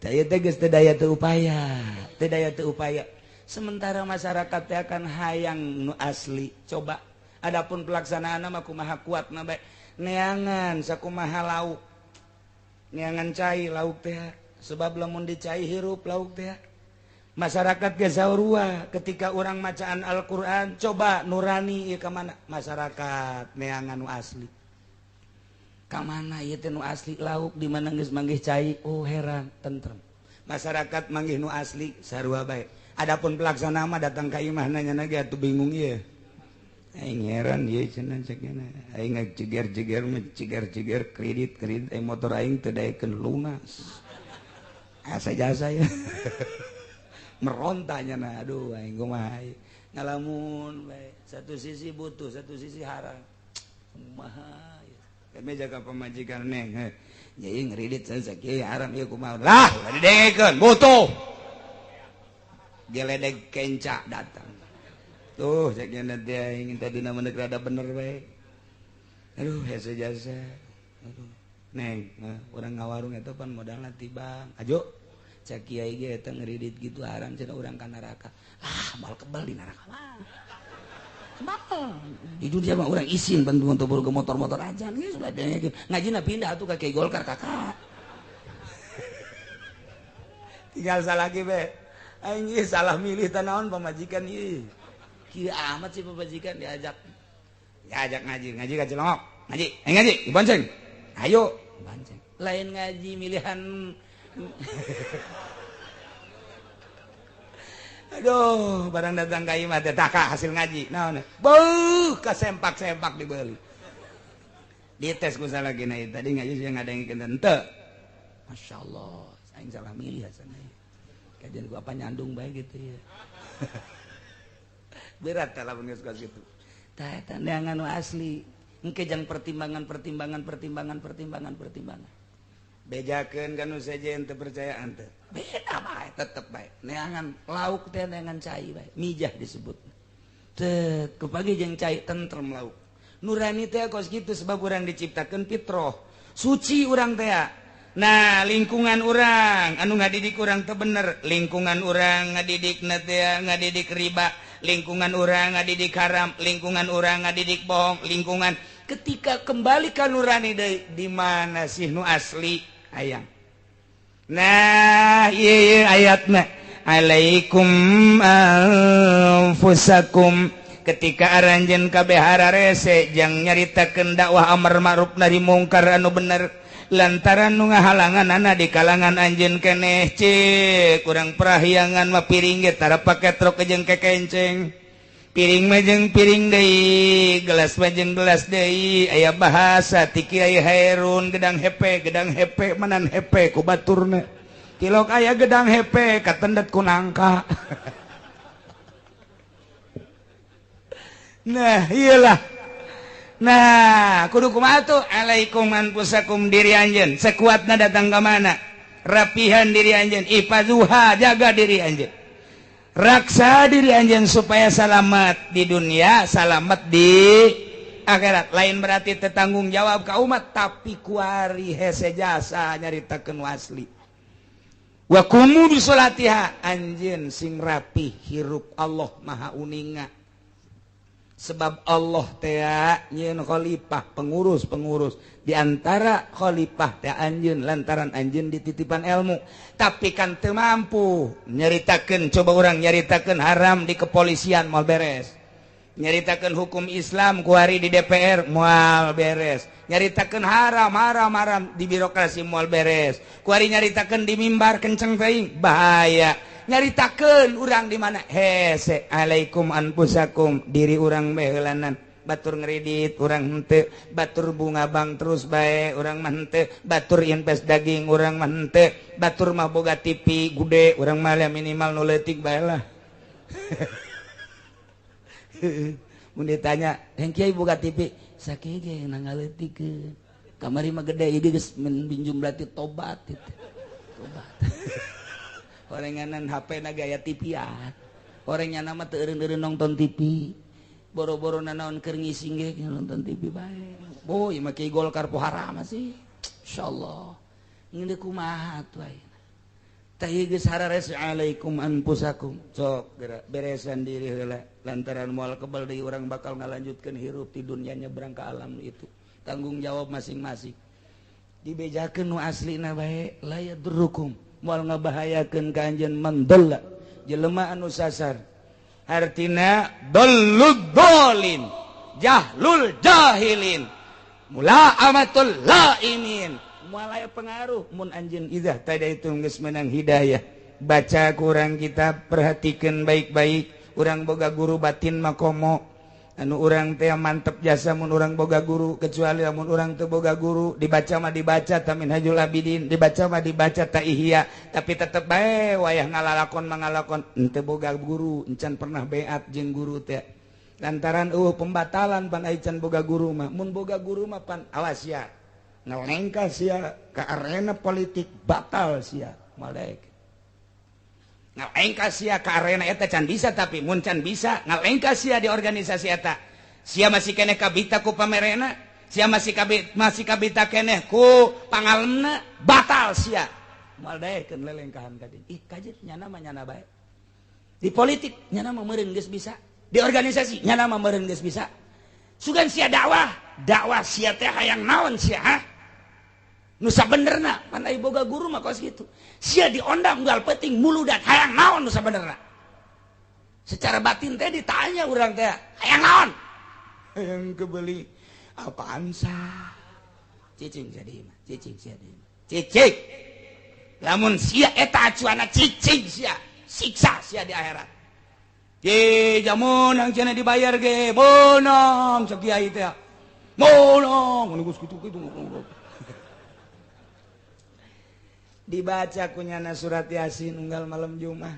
Daya teh geus teu daya teu upaya, teu daya teu upaya. Sementara masyarakat teh akan hayang nu asli. Coba adapun pelaksanaanna mah kumaha kuatna bae. Neangan sakumaha lauk. Neangan cai lauk teh sebab lamun dicai hirup lauk teh. Masyarakat ge saurua ketika urang macaan Al-Qur'an coba nurani ieu ka mana? Masyarakat neangan nu asli. Ka mana ieu teh nu asli lauk di mana geus manggih cai? Oh heran tentrem. Masyarakat manggih nu asli sarua bae. Adapun pelaksana mah datang ka imah nanya ge atuh bingung ieu. Aing heran ieu cenah cek nya. Aing jeger-jeger mah jeger-jeger kredit-kredit aing motor aing teu daekeun lunas. Asa jasa ya. Merontanya nah aduh aing kumaha ngalamun bae. Satu sisi butuh, satu sisi haram. Kumaha kami jaga pemajikan neng, jadi ngeridit saya kieu haram ieu kumaha lah ulah didengekeun butuh geledek kenca datang tuh cek nya teh aing tadi na mah rada bener bae. Aduh hese jasa aduh neng urang ngawarung eta pan modalna tibang ajo cek kiai ge eta ngeridit gitu haram cenah urang ka neraka. Ah moal kebal di neraka mah. Kebal. Di dunia mah orang isin bantu untuk ke motor-motor aja geus ulah dengekeun. Ngajina pindah atuh ka Kiai Golkar kakak. Tinggal salah lagi be. Aing ieu salah milih teh naon pamajikan ieu. Kieu amat sih pamajikan diajak. Diajak ngaji, ngaji ka Cilongok. Ngaji, ayo ngaji, dibonceng. Ayo, bonceng. Lain ngaji milihan. Aduh, barang datang ka imah teh taka hasil ngaji. Naon? Beuh, kasempak-sempak dibeli. Dites ku salah gina tadi ngaji sih ngadengikeun henteu. Masyaallah, aing salah milih asana. Kajian gua apa nyandung bae gitu ya. Berat tah lamun geus kitu. Tah eta neangan nu asli. Engke jang pertimbangan pertimbangan pertimbangan pertimbangan pertimbangan. Bejakeun ka nu sejen teu percayaan teh. Beda bae tetep bae. Neangan lauk teh neangan cai bae. Mijah disebut. Teu kupagi jeung cai tentrem lauk. Nurani teh kos kitu sebab urang diciptakeun fitroh. Suci urang teh. Nah, lingkungan urang anu ngadidik urang teu bener, lingkungan urang ngadidikna teh ngadidik riba, lingkungan urang ngadidik haram, lingkungan urang ngadidik bohong, lingkungan ketika kembali ka nurani deui di mana sih nu asli hayang. Nah, ieu ayatna alaikum anfusakum ketika aranjeun kabeh hararese jang nyaritakeun dakwah amar ma'ruf nahi mungkar anu bener lantaran nu ngahalanganana di kalangan anjeun keneh ceuk kurang prahyangan mah piring ge tara pake truk jeung kekenceng piring mah jeung piring deui gelas mah jeung gelas deui aya bahasa ti Kiai Hairun gedang hepe manan hepe ku baturna tilok aya gedang hepe katendet ku nangka. Nah iyalah. Nah, kudu kumaha tuh? Alaikum anfusakum, diri anjeun. Sekuatna datang ke mana? Rapihan diri anjeun, ifazuha, jaga diri anjeun. Raksa diri anjeun supaya selamat di dunia, selamat di akhirat. Lain berarti tetanggung jawab ke umat, tapi kuari hese jasa nyaritakeun asli. Wa qumu bi sholatiha, anjeun sing rapi hirup, Allah Maha uninga. Sebab Allah teh nyieun khalifah, pengurus-pengurus. Di antara khalifah teh anjeun, lantaran anjeun dititipan ilmu. Tapi kan teu mampu nyaritakeun, coba urang nyaritakeun haram di kepolisian moal beres. Nyaritakeun hukum Islam kuari di DPR moal beres. Nyaritakeun haram haram haram di birokrasi moal beres. Kuari nyaritakeun di mimbar kenceng teuing bahaya. Nyaritakeun urang di mana hese. Alaikum anfusakum, diri urang bae heulanan. Batur ngeredit urang henteu, batur bunga bank terus bae urang mah henteu, batur invest daging urang mah henteu, batur mah boga TV gede urang mah minimal nu leutik bae lah. Mun ditanya, "Heng kiai boga TV?" Sakieu ge na ngaleutikeun. Kamari mah gede ieu geus minjum berarti tobat itu. Tobat. Orenganan HP na gaya TV-an. Orangnya nama teu eureun-eureun nonton TV. Boro-boro nanaon keur ngising ge nonton TV bae. Boy mah kiai Golkar poharam sih. Insyaallah. Ngeundeuk kumaha atuh ayeuna. Tah ieu geus harares alaikum anfusakum. Sok geura beresan diri heula lantaran moal kebal deui urang bakal ngalanjutkeun hirup di dunia nyebrang ke alam itu. Tanggung jawab masing-masing. Dibejakeun nu aslina bae, la yadurrukum, moal ngabahayakeun ka anjeun man dalla, jelema anu sasar. Artina dallud dolin, jahlul jahilin, mula amatul laimin. Moal aya pengaruh mun anjeun idzah tadi itu geus menang hidayah. Baca kurang kita perhatikan baik-baik. Urang boga guru batin makomo anu urang teh mantep jasa mun urang boga guru, kecuali mun urang teu boga guru dibaca mah dibaca ta Minhajul Abidin, dibaca mah dibaca ta Ihya, tapi tetep bae wayah ngalalakon mangalakon henteu boga guru, encan pernah beat jeung guru teh lantaran eueuh pembatalan pan ai can boga guru mah. Mun boga guru mah pan awas sia ngalengkah sia ke arena politik, batal sia malek. Ngalengkah sia ke arena eta can bisa, tapi mun can bisa ngalengkah sia di organisasi eta, sia masih keneh kabita ku pamerena, sia masih kabita keneh ku pangalemna, batal sia moal daekeun lelengkahan ka dieu. Ih kajeun nyana mah nyana bae di politik, nyana mah meureun geus bisa di organisasi, nyana mah meureun geus bisa. Sugan sia dakwah, dakwah sia teh hayang naon sia, ha? Nu sabenerna pan ai boga guru mah kos kitu. Sia diondang unggal peuting muludan hayang naon nu sabenerna. Secara batin teh ditanya urang teh hayang naon? Hayang kebeli apaan sah? Cicing jadi mah, cicing sia di mah. Cicing. Lamun sia eta acuana cicing sia, siksa sia di akhirat. Ye jamun ang cenah dibayar ge, meunang cek kiai teh. Meunang, geus kitu-kitu. Dibaca kunyana surat Yasin unggal malam Jumat,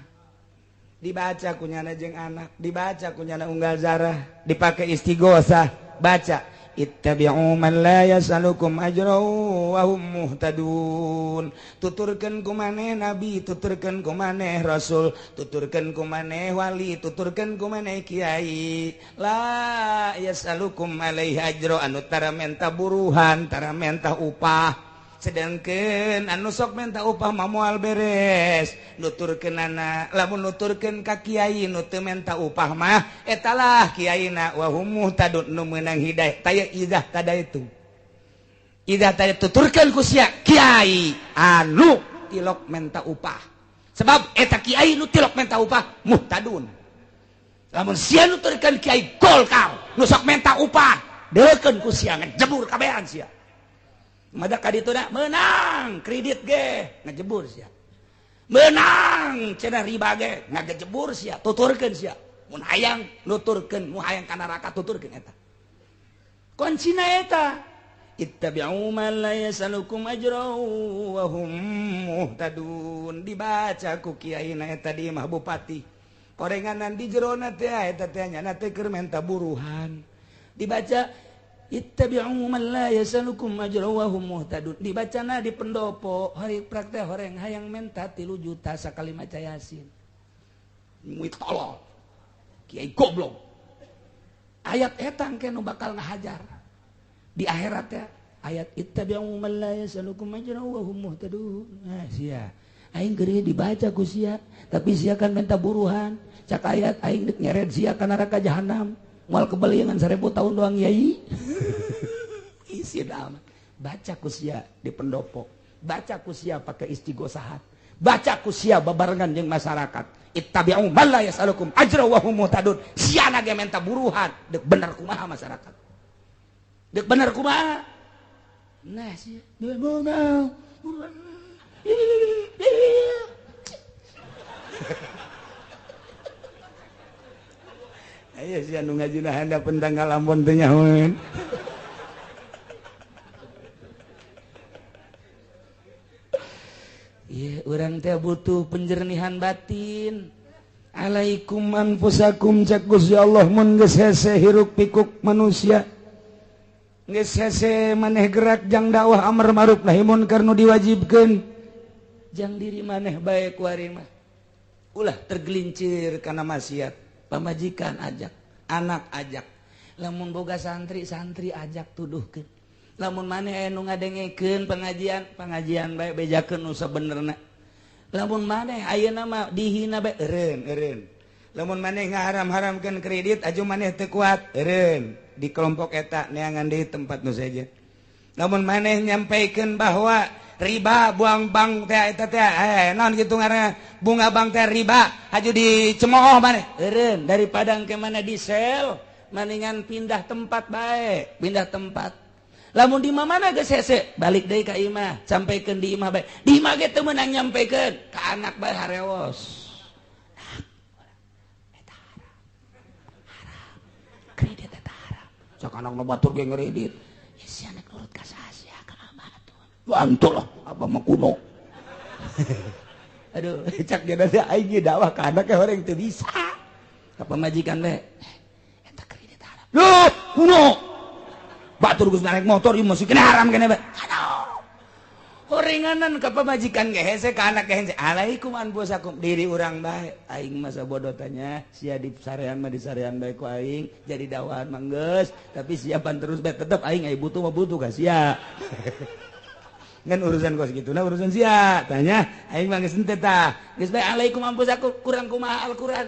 dibaca kunyana jeung anak, dibaca kunyana unggal zarah, dipakai istighosah, baca ittabi'u man la yasalukum ajra wa hum muhtadun. Tuturkeun ku maneh nabi, tuturkeun ku maneh rasul, tuturkeun ku maneh wali, tuturkeun ku maneh kiai, la yasalukum alaihi ajra, anu tara menta buruhan, tara menta upah. Sedangkan anu sok minta upah mah moal beres nuturkeunana. Lamun nuturkeun ka kiai nu teu menta upah mah etalah kiaina wa hum muhtadun, nu meunang hidayah. Taya idzah tadaitu, idzah tadi tuturkeun ku sia kiai anu tilok menta upah, sebab eta kiai nu tilok menta upah muhtadun. Lamun sia nuturkeun kiai Golkar nu sok menta upah, deukeun ku sia ngejebur kabehan sia. Mada ka ditu da meunang kredit ge ngejebur sia, meunang cenah riba ge ngagejebur sia. Tuturkeun sia mun hayang nuturkeun, mun hayang ka neraka tuturkeun eta kuncina eta ittabi'u man la yasalukum ajra wa hum muhtadun. Dibaca ku kiai na eta di imah bupati, korenganan di jerona teh eta teh nyana teh keur menta buruhan. Dibaca Ittabi'u man la yasalukum ajra wa hum muhtadun. Dibacana di pendopo hari praktek horeng hayang menta 3 juta sakali maca Yasin. Muit tolol. Kiai goblok. Ayat eta engke nu bakal ngahajar di akhirat ya. Ayat ittabi'u man la yasalukum ajra wa hum muhtadun. Nah, sia. Aing geureuh dibaca ku sia, tapi sia kan menta buruhan. Cak ayat aing deuk nyeret sia ka neraka jahanam. Moal kebeliangan 1000 tahun doang yai. Isi amat. Baca ku sia di pendopo. Baca ku sia pakai istighosahat. Baca ku sia babarengan jeung masyarakat. Ittabi'u man la yasalukum ajra wa hum muhtadun. Sia na ge menta buruhan, deuk bener kumaha masyarakat. Deuk bener kumaha? Nah sia mau buruan. Ayo sia nu ngajina handapeun tanggal ampun teu nyahoeun. Ieu urang teh butuh penjernihan batin. Alaikum anfusakum cak Gusti Allah mun geus hese hiruk pikuk manusia. Geus hese maneh gerak jang dakwah amar ma'ruf nahi munkar nu diwajibkeun. Jang diri maneh bae ku ari mah. Ulah tergelincir kana maksiat. Pamajikan ajak, anak ajak, lamun boga santri santri ajak tuduhkeun. Lamun maneh aya nu ngadengekeun pengajian, pengajian bae bejakeun nu sabenerna. Lamun maneh ayeuna mah dihina bae eureun eureun. Lamun maneh ngaharam-haramkeun kredit aju maneh teu kuat eureun di kelompok eta neangan deui tempat nu sejen. Lamun maneh nyampaikeun bahwa riba buang bank teh eta teh naon kitu ngaranna bunga bank teh riba haju dicemooh maneh eureun daripada engke mana di sel maningan pindah tempat bae pindah tempat. Lamun di mana geus hese balik deui ka imah sampaikeun di imah bae di imah ge teu meunang nyampaikeun ka anak bae harewos. Eta haram haram kredit eta haram sok anak nu batur ge ngredit ya si anak nurut ka saha sia ka abah atuh. Bantu lah, abah mah kuno. Aduh, cak dia nanti aing dakwah ka anak orang teu bisa. Ka pamajikan we. Eta kredit haram. Loh, kuno. Batur geus naik motor ieu masih kena haram keneh bae. Aduh. Horenganan ka pamajikan ge hese ka anak ge hese. Alaikum anfusakum diri urang bae. Aing mah sabodo tanya, sia di sarean mah di sarean bae ku aing, jadi dakwahan mah geus, tapi siapan terus bae tetep aing aya butuh mah butuh ka sia. Ngan urusan kos gitu nah urusan sia tanya aing mah geus henteu tah geus bae alaikum anfusakum kurang kumaha Al-Qur'an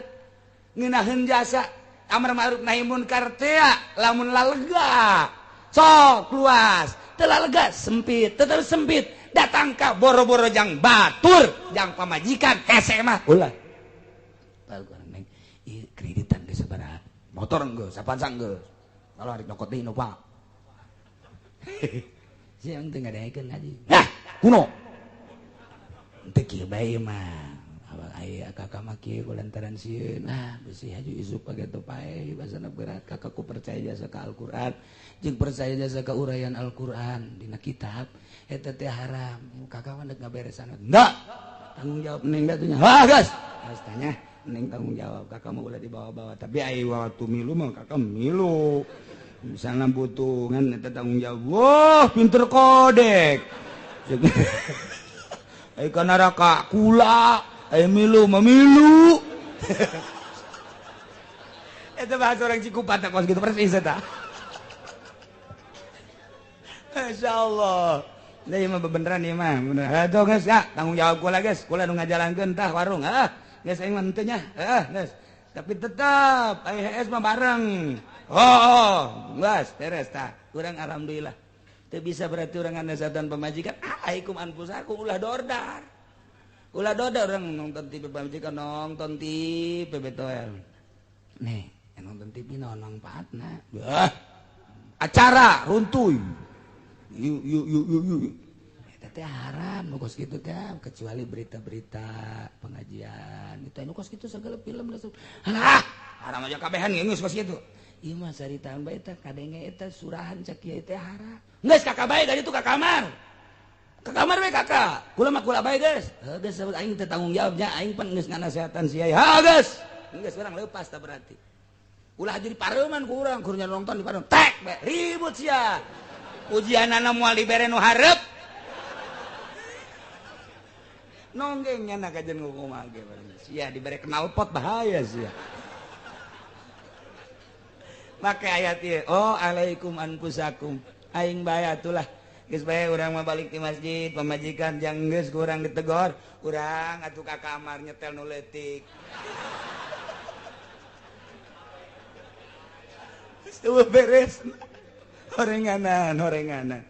ngeunaheun jasa amar ma'ruf nahi munkar teh lamun lalega sok luas teu lalega sempit tetep sempit datang ka boro-boro jang batur jang pamajikan hese mah ulah Al-Qur'an neng ieu kreditan geus sabaraha motor geus sapansa geus kalau arek nyokot deui nu Pak. Siang teu ngadengekeun ngaji. Nah, kuno. Teu kieu bae mah. Awal aya kakak mah kieu kulantaran sieun. Nah, besi haju isuk pake teu pae basana berat kakakku percaya jasa ka Al-Qur'an jeung percaya jasa ka uraian Al-Qur'an dina kitab eta teh haram. Kakak mah deuk ngaberesan. Enggak. Tanggung jawab neng atuh nya. Hah, geus. Geus tanya neng tanggung jawab kakak mah ulah dibawa-bawa tapi aya waktu milu mah kakak milu. Misalnya butuh kan eta tanggung jawab. Wah, pinter kodek. Ai ka neraka kula, ai milu mah milu. Eta bahasa orang Cikupa teh kos kitu persis eta. Masyaallah. Nah, ieu mah bebeneran ieu mah. Bener. Atuh geus ya, tanggung jawab kula geus. Kula nu ngajalankeun tah warung. Hah, geus aing mah henteu nya. Heuh, geus. Tapi tetep ai HS mah bareng. Oh, geus beres tah. Urang alhamdulillah. Teu bisa berarti urang nganasatan pamajikan. Alaikum anfusakum ulah dordar. Ulah dordar urang nonton TV pamajikan nonton TV betoel. Nih, nonton TV naon mangfaatna? Bah. Acara runtuy. Yuk yuk yuk yuk yuk. Eta teh haram nu kos kitu teh kecuali berita-berita pengajian. Itu anu kos kitu segala film langsung. Halah, haram aja kabehan geus kos kitu. Ieu mah saritaan bae teh kadenge eta surahan cak kieu teh haram. Geus kakak bae ka ditu ka kamar. Ka kamar we kakak. Kula mah kula bae geus. Heuh geus aing teh tanggung jawab nya aing pan geus nganasehatan sia. Ha geus. Geus urang leupas tah berarti. Ulah jadi pareuman ku urang, kurnya nonton di pareuman. Tek bae ribut sia. Ujianana moal dibere nu hareup. Nonggeng nya kajen kumaha ge sia dibere knalpot bahaya sia. Make ayat ieu, oh alaikum anfusakum. Aing bae atulah. Geus bae urang mah balik di masjid, pamajikan jang geus ku urang ditegor, urang atuh ka kamar nyetel nu leutik. Tuh beres. Horenganan, horenganan.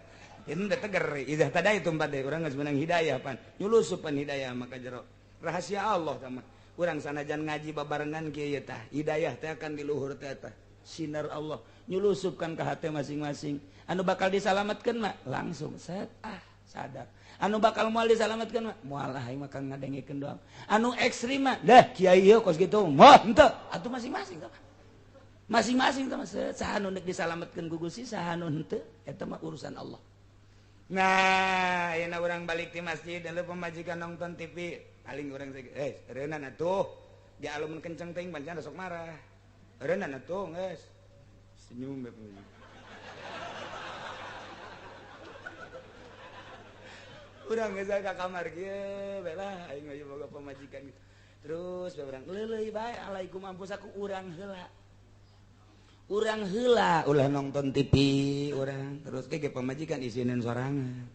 Ini udah teger, idah tadi itu empat deh. Urang geus menang hidayah pan. Nyulusupan hidayah maka jero. Rahasia Allah sama. Urang sanajan ngaji babarengan kieu tah. Hidayah teh akan di luhur teh tah. Sinar Allah nyulusupkan ke hati masing-masing. Anu bakal disalamatkeun mah langsung set ah sadar. Anu bakal moal disalamatkeun mah moal ah aing mah kang ngadengekeun doang. Anu ekstrim mah dah kiai ieu kos kitu. Moh henteu atuh masing-masing tah. Masing-masing tah mah saha nu deuk disalamatkeun ku Gusti saha nu henteu eta mah urusan Allah. Nah, ayeuna urang balik di masjid lalu pamajikan nonton TV, paling urang reunan atuh. Di alumun kenceng teuing pancen sok marah. Reunan atuh geus. Senyum bae pamajikan. Urang geus ka kamar kieu bae lah aing mah boga pamajikan gitu. Terus bae urang leuleuy bae alaikum anfusakum urang heula. Urang heula ulah nonton TV urang terus ge pamajikan isinin sorangan.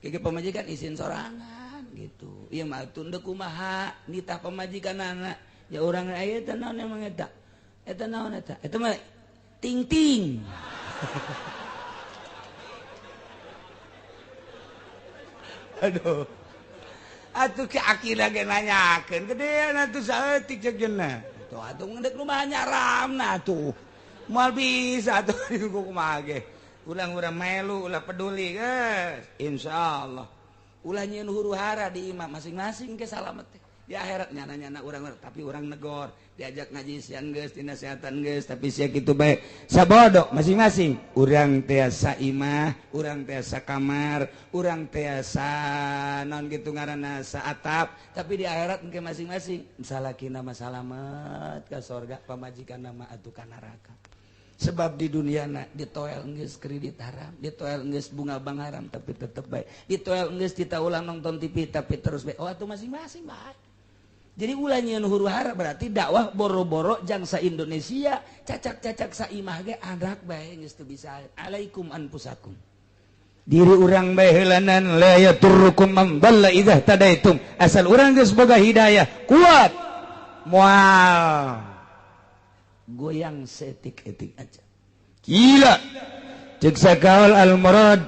Ge pamajikan isin sorangan gitu. Ieu mah atuh deuk kumaha nitah pamajikanana. Ya urang aya teh naon emang eta? Eta naon eta? Eta mah ting-ting. Aduh. Atuh ki akina ge nanyakeun gedean atuh saeutik ceuk jeuna. Tuh atuh ngedeuk rumah nyaramna atuh. Moal bisa atuh kumaha ge. Ulang urang melu ulah peduli geus. Insyaallah. Ulah nyieun huru-hara di imah masing-masing ke salamet teh. Di akhirat nyana-nyana urang tapi urang negor, diajak ngaji siang geus, dinasehatan geus, tapi sia kitu bae. Sabodok masing-masing. Urang tiasa imah, urang tiasa kamar, urang tiasa naon kitu ngaranna saatap, tapi di akhirat engke masing-masing salakina mah salamet ka sorga, pamajikanna mah atuh ka neraka. Sebab di dunia na ditoel geus kredit haram, ditoel geus bunga bank haram tapi tetep bae. Ditoel geus kita ulang nonton TV tapi terus bae. Oh atuh masing-masing bae. Jadi ulah nyieun huru-hara berarti dakwah boro-boro jangsa Indonesia, cacak-cacak saimah ge anak bae geus teu bisa. Alaikum anfusakum. Diri urang bae heulanan la yaturrukum man dhalla idza tadaitum. Asal urang geus boga hidayah kuat moal goyang seetik-etik aja. Gila. Ceuk sakaol al murad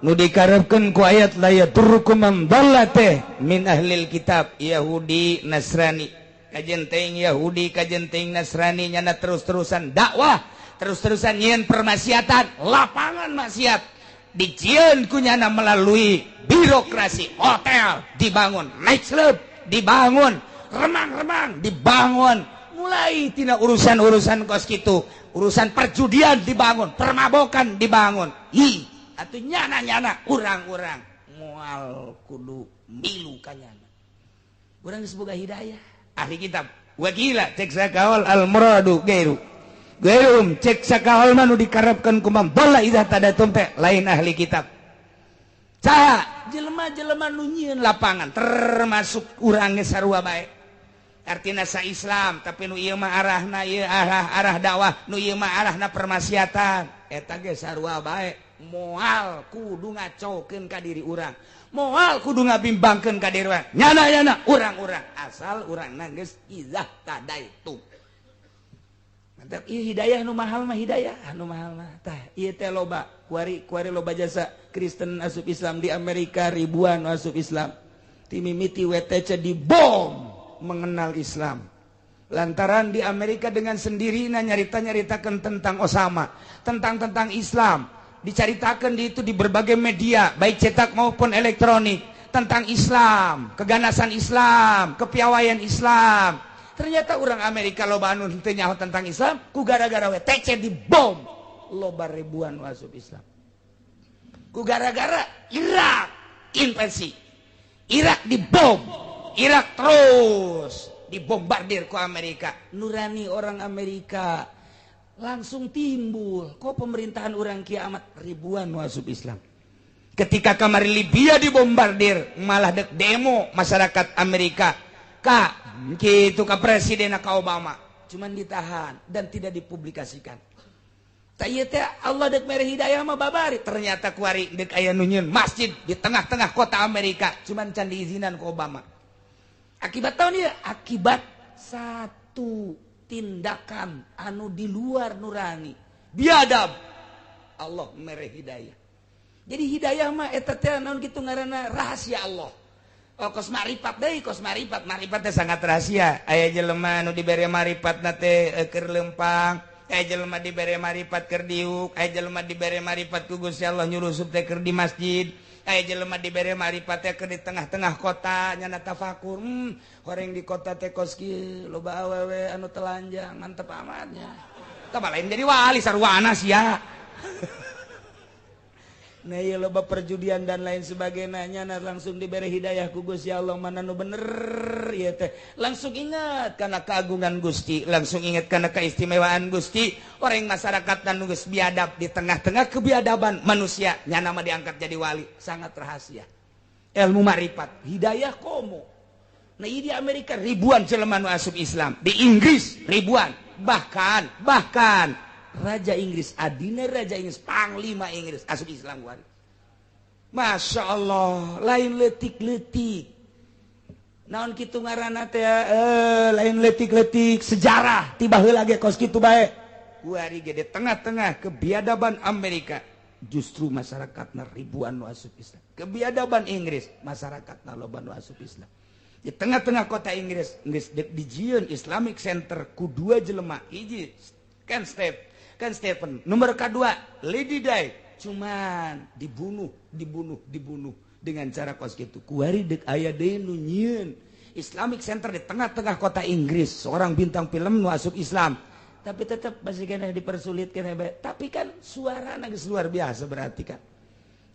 nu dikarepkeun ku ayat la yaturrukum man dhalla teh min ahlil kitab Yahudi Nasrani. Kajen teuing Yahudi kajen teuing Nasrani nyana terus-terusan dakwah, terus-terusan nyieun permaksiatan, lapangan maksiat dijieun ku nyana melalui birokrasi, hotel dibangun, night club dibangun, remang-remang dibangun, mulai tina urusan-urusan kos kitu, urusan perjudian dibangun, permabokan dibangun. Hi, atuh nyana-nyana urang-urang moal kudu milu ka nyana. Urang geus boga hidayah. Ahli kitab wakila cek sakaol al muradu gairu. Gairum cek sakaol mah nu dikarepkeun ku man dhalla idza tadatum teh lain ahli kitab. Saha jelema-jelema nu nyieun lapangan termasuk urang ge sarua bae. Artina sa Islam tapi nu ieu mah arahna ieu arah dakwah, nu ieu mah arahna permaksiatan. Eta ge sarua bae. Moal kudu ngacokeun ka diri urang, moal kudu ngabimbangkeun ka diri urang. Nyana-nyana urang-urang asal urangna geus idzah tadaitu. Mantap ieu hidayah nu mahal mah, hidayah nu mahal mah. Tah ieu teh loba kuari-kuari loba jasa Kristen asup Islam di Amerika ribuan asup Islam. Ti mimiti WTC dibom mengenal Islam. Lantaran di Amerika dengan sendirinya nyarita-nyaritakeun tentang Osama, tentang Islam. Dicaritakan di itu di berbagai media, baik cetak maupun elektronik, tentang Islam, keganasan Islam, kepiawaian Islam. Ternyata orang Amerika loba anu henteu nyaho tentang Islam, ku gara-gara WTC dibom, loba ribuan masuk Islam. Ku gara-gara Irak invasi, Irak dibom, Irak terus dibombardir ku Amerika. Nurani orang Amerika Langsung timbul kok pemerintahan orang kiamat ribuan nu asup Islam. Ketika kamari Libya dibombardir, malah dek demo masyarakat Amerika ka gitu ka presiden ka Obama, cuman ditahan dan tidak dipublikasikan. Tak ieu teh Allah dek mere hidayah mah babari. Ternyata kuari dek aya nu nyieun masjid di tengah-tengah kota Amerika, cuman can diizinan ku Obama. Akibat tahun ieu, akibat satu tindakan anu di luar nurani biadab, Allah mere hidayah. Jadi hidayah mah eta teh naon kitu ngaranna, rahasia Allah. Oh, kos marifat deui, kos marifat, marifat teh sangat rahasia. Aya jelema anu dibere marifat teh keur lempang, aya jelema dibere marifat keur diuk, aya jelema dibere marifat ku Gusti Allah nyurusup teh keur di masjid, aya jelema dibere marifat teh keur di tengah-tengah kota nyana tafakur. Horeng di kota teh kos kieu, loba awewe anu telanjang, mantep amatnya. Tah lain jadi wali sarwana sia. Nah, ieu loba perjudian dan lain sebagainya, nah langsung diberi hidayah ku Gusti Allah mana nu bener ieu teh. Langsung ingat karena keagungan Gusti, langsung ingat karena keistimewaan Gusti. Orang masyarakat dan geus biadab di tengah-tengah kebiadaban manusia, nyana mah diangkat jadi wali, sangat rahasia. Ilmu marifat, hidayah komo. Nah, di Amerika ribuan jelema nu asup Islam, di Inggris ribuan, bahkan bahkan Raja Inggris, adina Raja Inggris, panglima Inggris asup Islam wari. Masya Allah, lain letik-letik. Naon kitu ngaranna teh, lain letik-letik sejarah tiba heula ge kos kitu bae. Kuari ge di tengah-tengah kebiadaban Amerika, justru masyarakatna ribuan nu asup Islam. Kebiadaban Inggris, masyarakatna loba nu asup Islam. Di tengah-tengah kota Inggris, geus dijieun Islamic Center ku dua jelema, hiji Ken Step Ken Stephen, nomor kedua Lady Di, cuman dibunuh, dibunuh, dibunuh dengan cara kos gitu. Kuari dek aya deui nu nyieun Islamic Center di tengah-tengah kota Inggris, seorang bintang film nu asup Islam. Tapi tetap masih kena dipersulit kena bae. Tapi kan suara geus luar biasa berarti kan.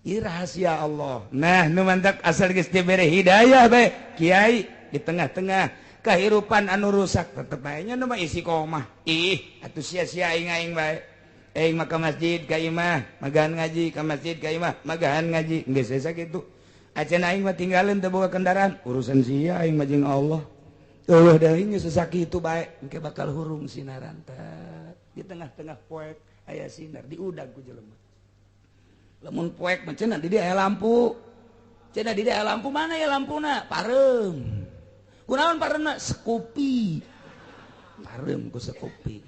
Ini rahasia Allah. Nah, nu mantak asal geus dibere hidayah bae, kiai di tengah-tengah kehidupan anu rusak tetep bae nya nu mah istiqomah. Ih, atuh sia-sia aing aing bae. Aing mah ka masjid ka imah, magahan ngaji, ka masjid ka imah, magahan ngaji. Geus asa kitu. Acan aing mah tinggalin teu boga kendaraan, urusan sia aing mah jeung Allah. Eueuh deui geus sakitu bae, engke bakal hurung sinaran teh. Di tengah-tengah poek aya sinar diudag ku jelema. Lamun poek mah cenah di dieu aya lampu. Cenah di dieu aya lampu, mana ya lampuna? Pareum. Kunaon pareumna? Sekupi. Pareum ku sekupi.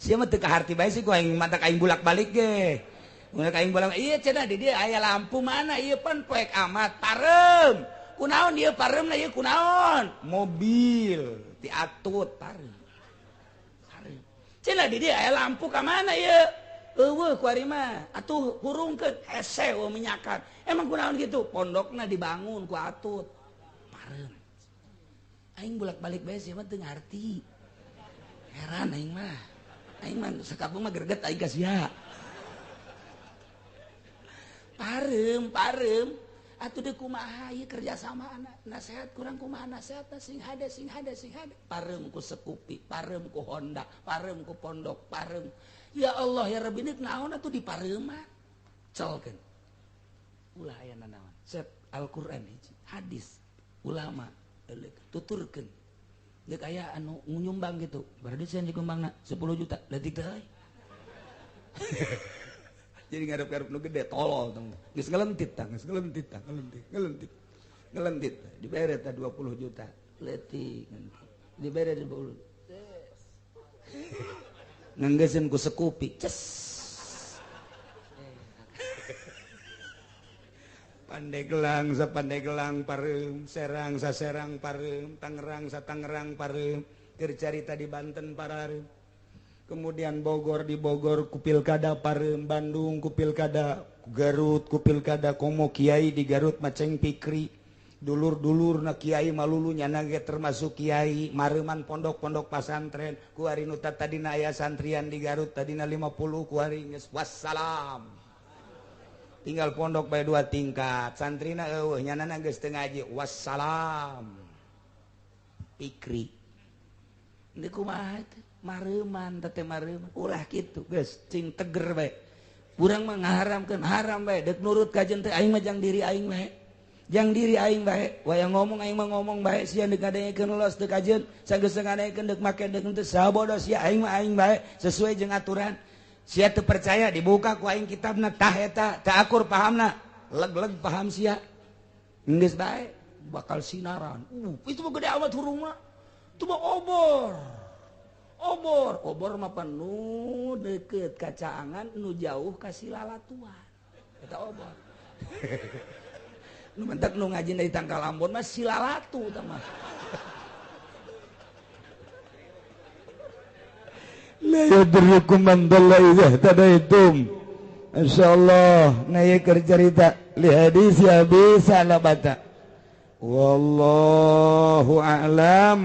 Sia mah teu kaharti bae sih ku aing, mantak aing bulak-balik ge. Mun aing bolak, iya cenah di dieu aya lampu, mana ieu pan poek amat, pareum. Kunaon ieu pareumna, ieu kunaon? Mobil diatut pareum. Pareum. Cenah di dieu aya lampu, ka mana ieu? Eueuh kuari mah. Atuh hurungkeun hese eueuh minyakan. Emang kunaon kitu? Pondokna dibangun ku atut. Pareum. Aing bolak-balik bae sia mah teu ngarti. Heran aing mah. Aing mah sakampung mah greget aing ka sia. Pareum, pareum. Atuh deui kumaha ieu kerjasama anak nasehat kurang kumaha nasehatna, sing hade, sing hade, sing hade. Pareum ku Sekupi, pareum ku Honda, pareum ku pondok, pareum. Ya Allah ya Rabbi, ini naon atuh di pareuman. Celkeun. Ulah aya nanaon. Set Al-Qur'an hiji, hadis ulama tuturkeun. Deuk aya anu nyumbang gitu. Berarti saya dikumbangna 10 juta, leutik teh euy. Jadi ngarep-ngarep nu gede tolol tong. Geus ngelentit tah, geus ngelentit tah, ngelentit, ngelentit. Ngelentit. Dibere tah 20 juta. Leutik dibere 20. Nganggeseun ku Sekupi. Ces. Pandeglang sa Pandeglang pareum, Serang sa Serang pareum, Tangerang sa Tangerang pareum, keur carita di Banten parareum. Kemudian Bogor, di Bogor ku pilkada pareum, Bandung ku pilkada, Garut ku pilkada, komo kiai di Garut maceng Pikri. Dulur-dulur na kiai malulu nyana ge termasuk kiai, mareuman pondok-pondok pasantren, kuari nu tadina aya santrian di Garut tadina 50 kuari geus wassalam. Tinggal pondok bae dua tingkat, santrina eueuh nyanana geus teu ngaji, wassalam. Pikri. Ini kumaha teh mareuman teh mareuman ulah kitu geus cing teger bae. Urang mah ngaharamkeun haram bae deuk nurut ka jeung teh aing mah jang diri aing bae. Jang diri aing bae, wayang ngomong aing mah ngomong bae sia deuk ngadengekeun los deuk kajeun, sageus ngadengekeun deuk make deuk henteu sabodo sia aing mah aing bae sesuai jeung aturan. Sia teu percaya dibuka ku aing kitabna tah eta teu akur pahamna, leg-leg paham sia. Geus bae bakal sinaran. Itu mah gede amat hurungna. Itu mah obor. Obor, obor mah penuh deket kacaangan nu jauh ka silalatuan. Eta obor. Nu mentek nu ngaji dari Tangkal Ambon mah silalatu tah mah. La yadurrukum man dhalla idza ihtadaitum. Insyaallah na ieu keur carita li hadis Abi Salabata. Wallahu a'lam.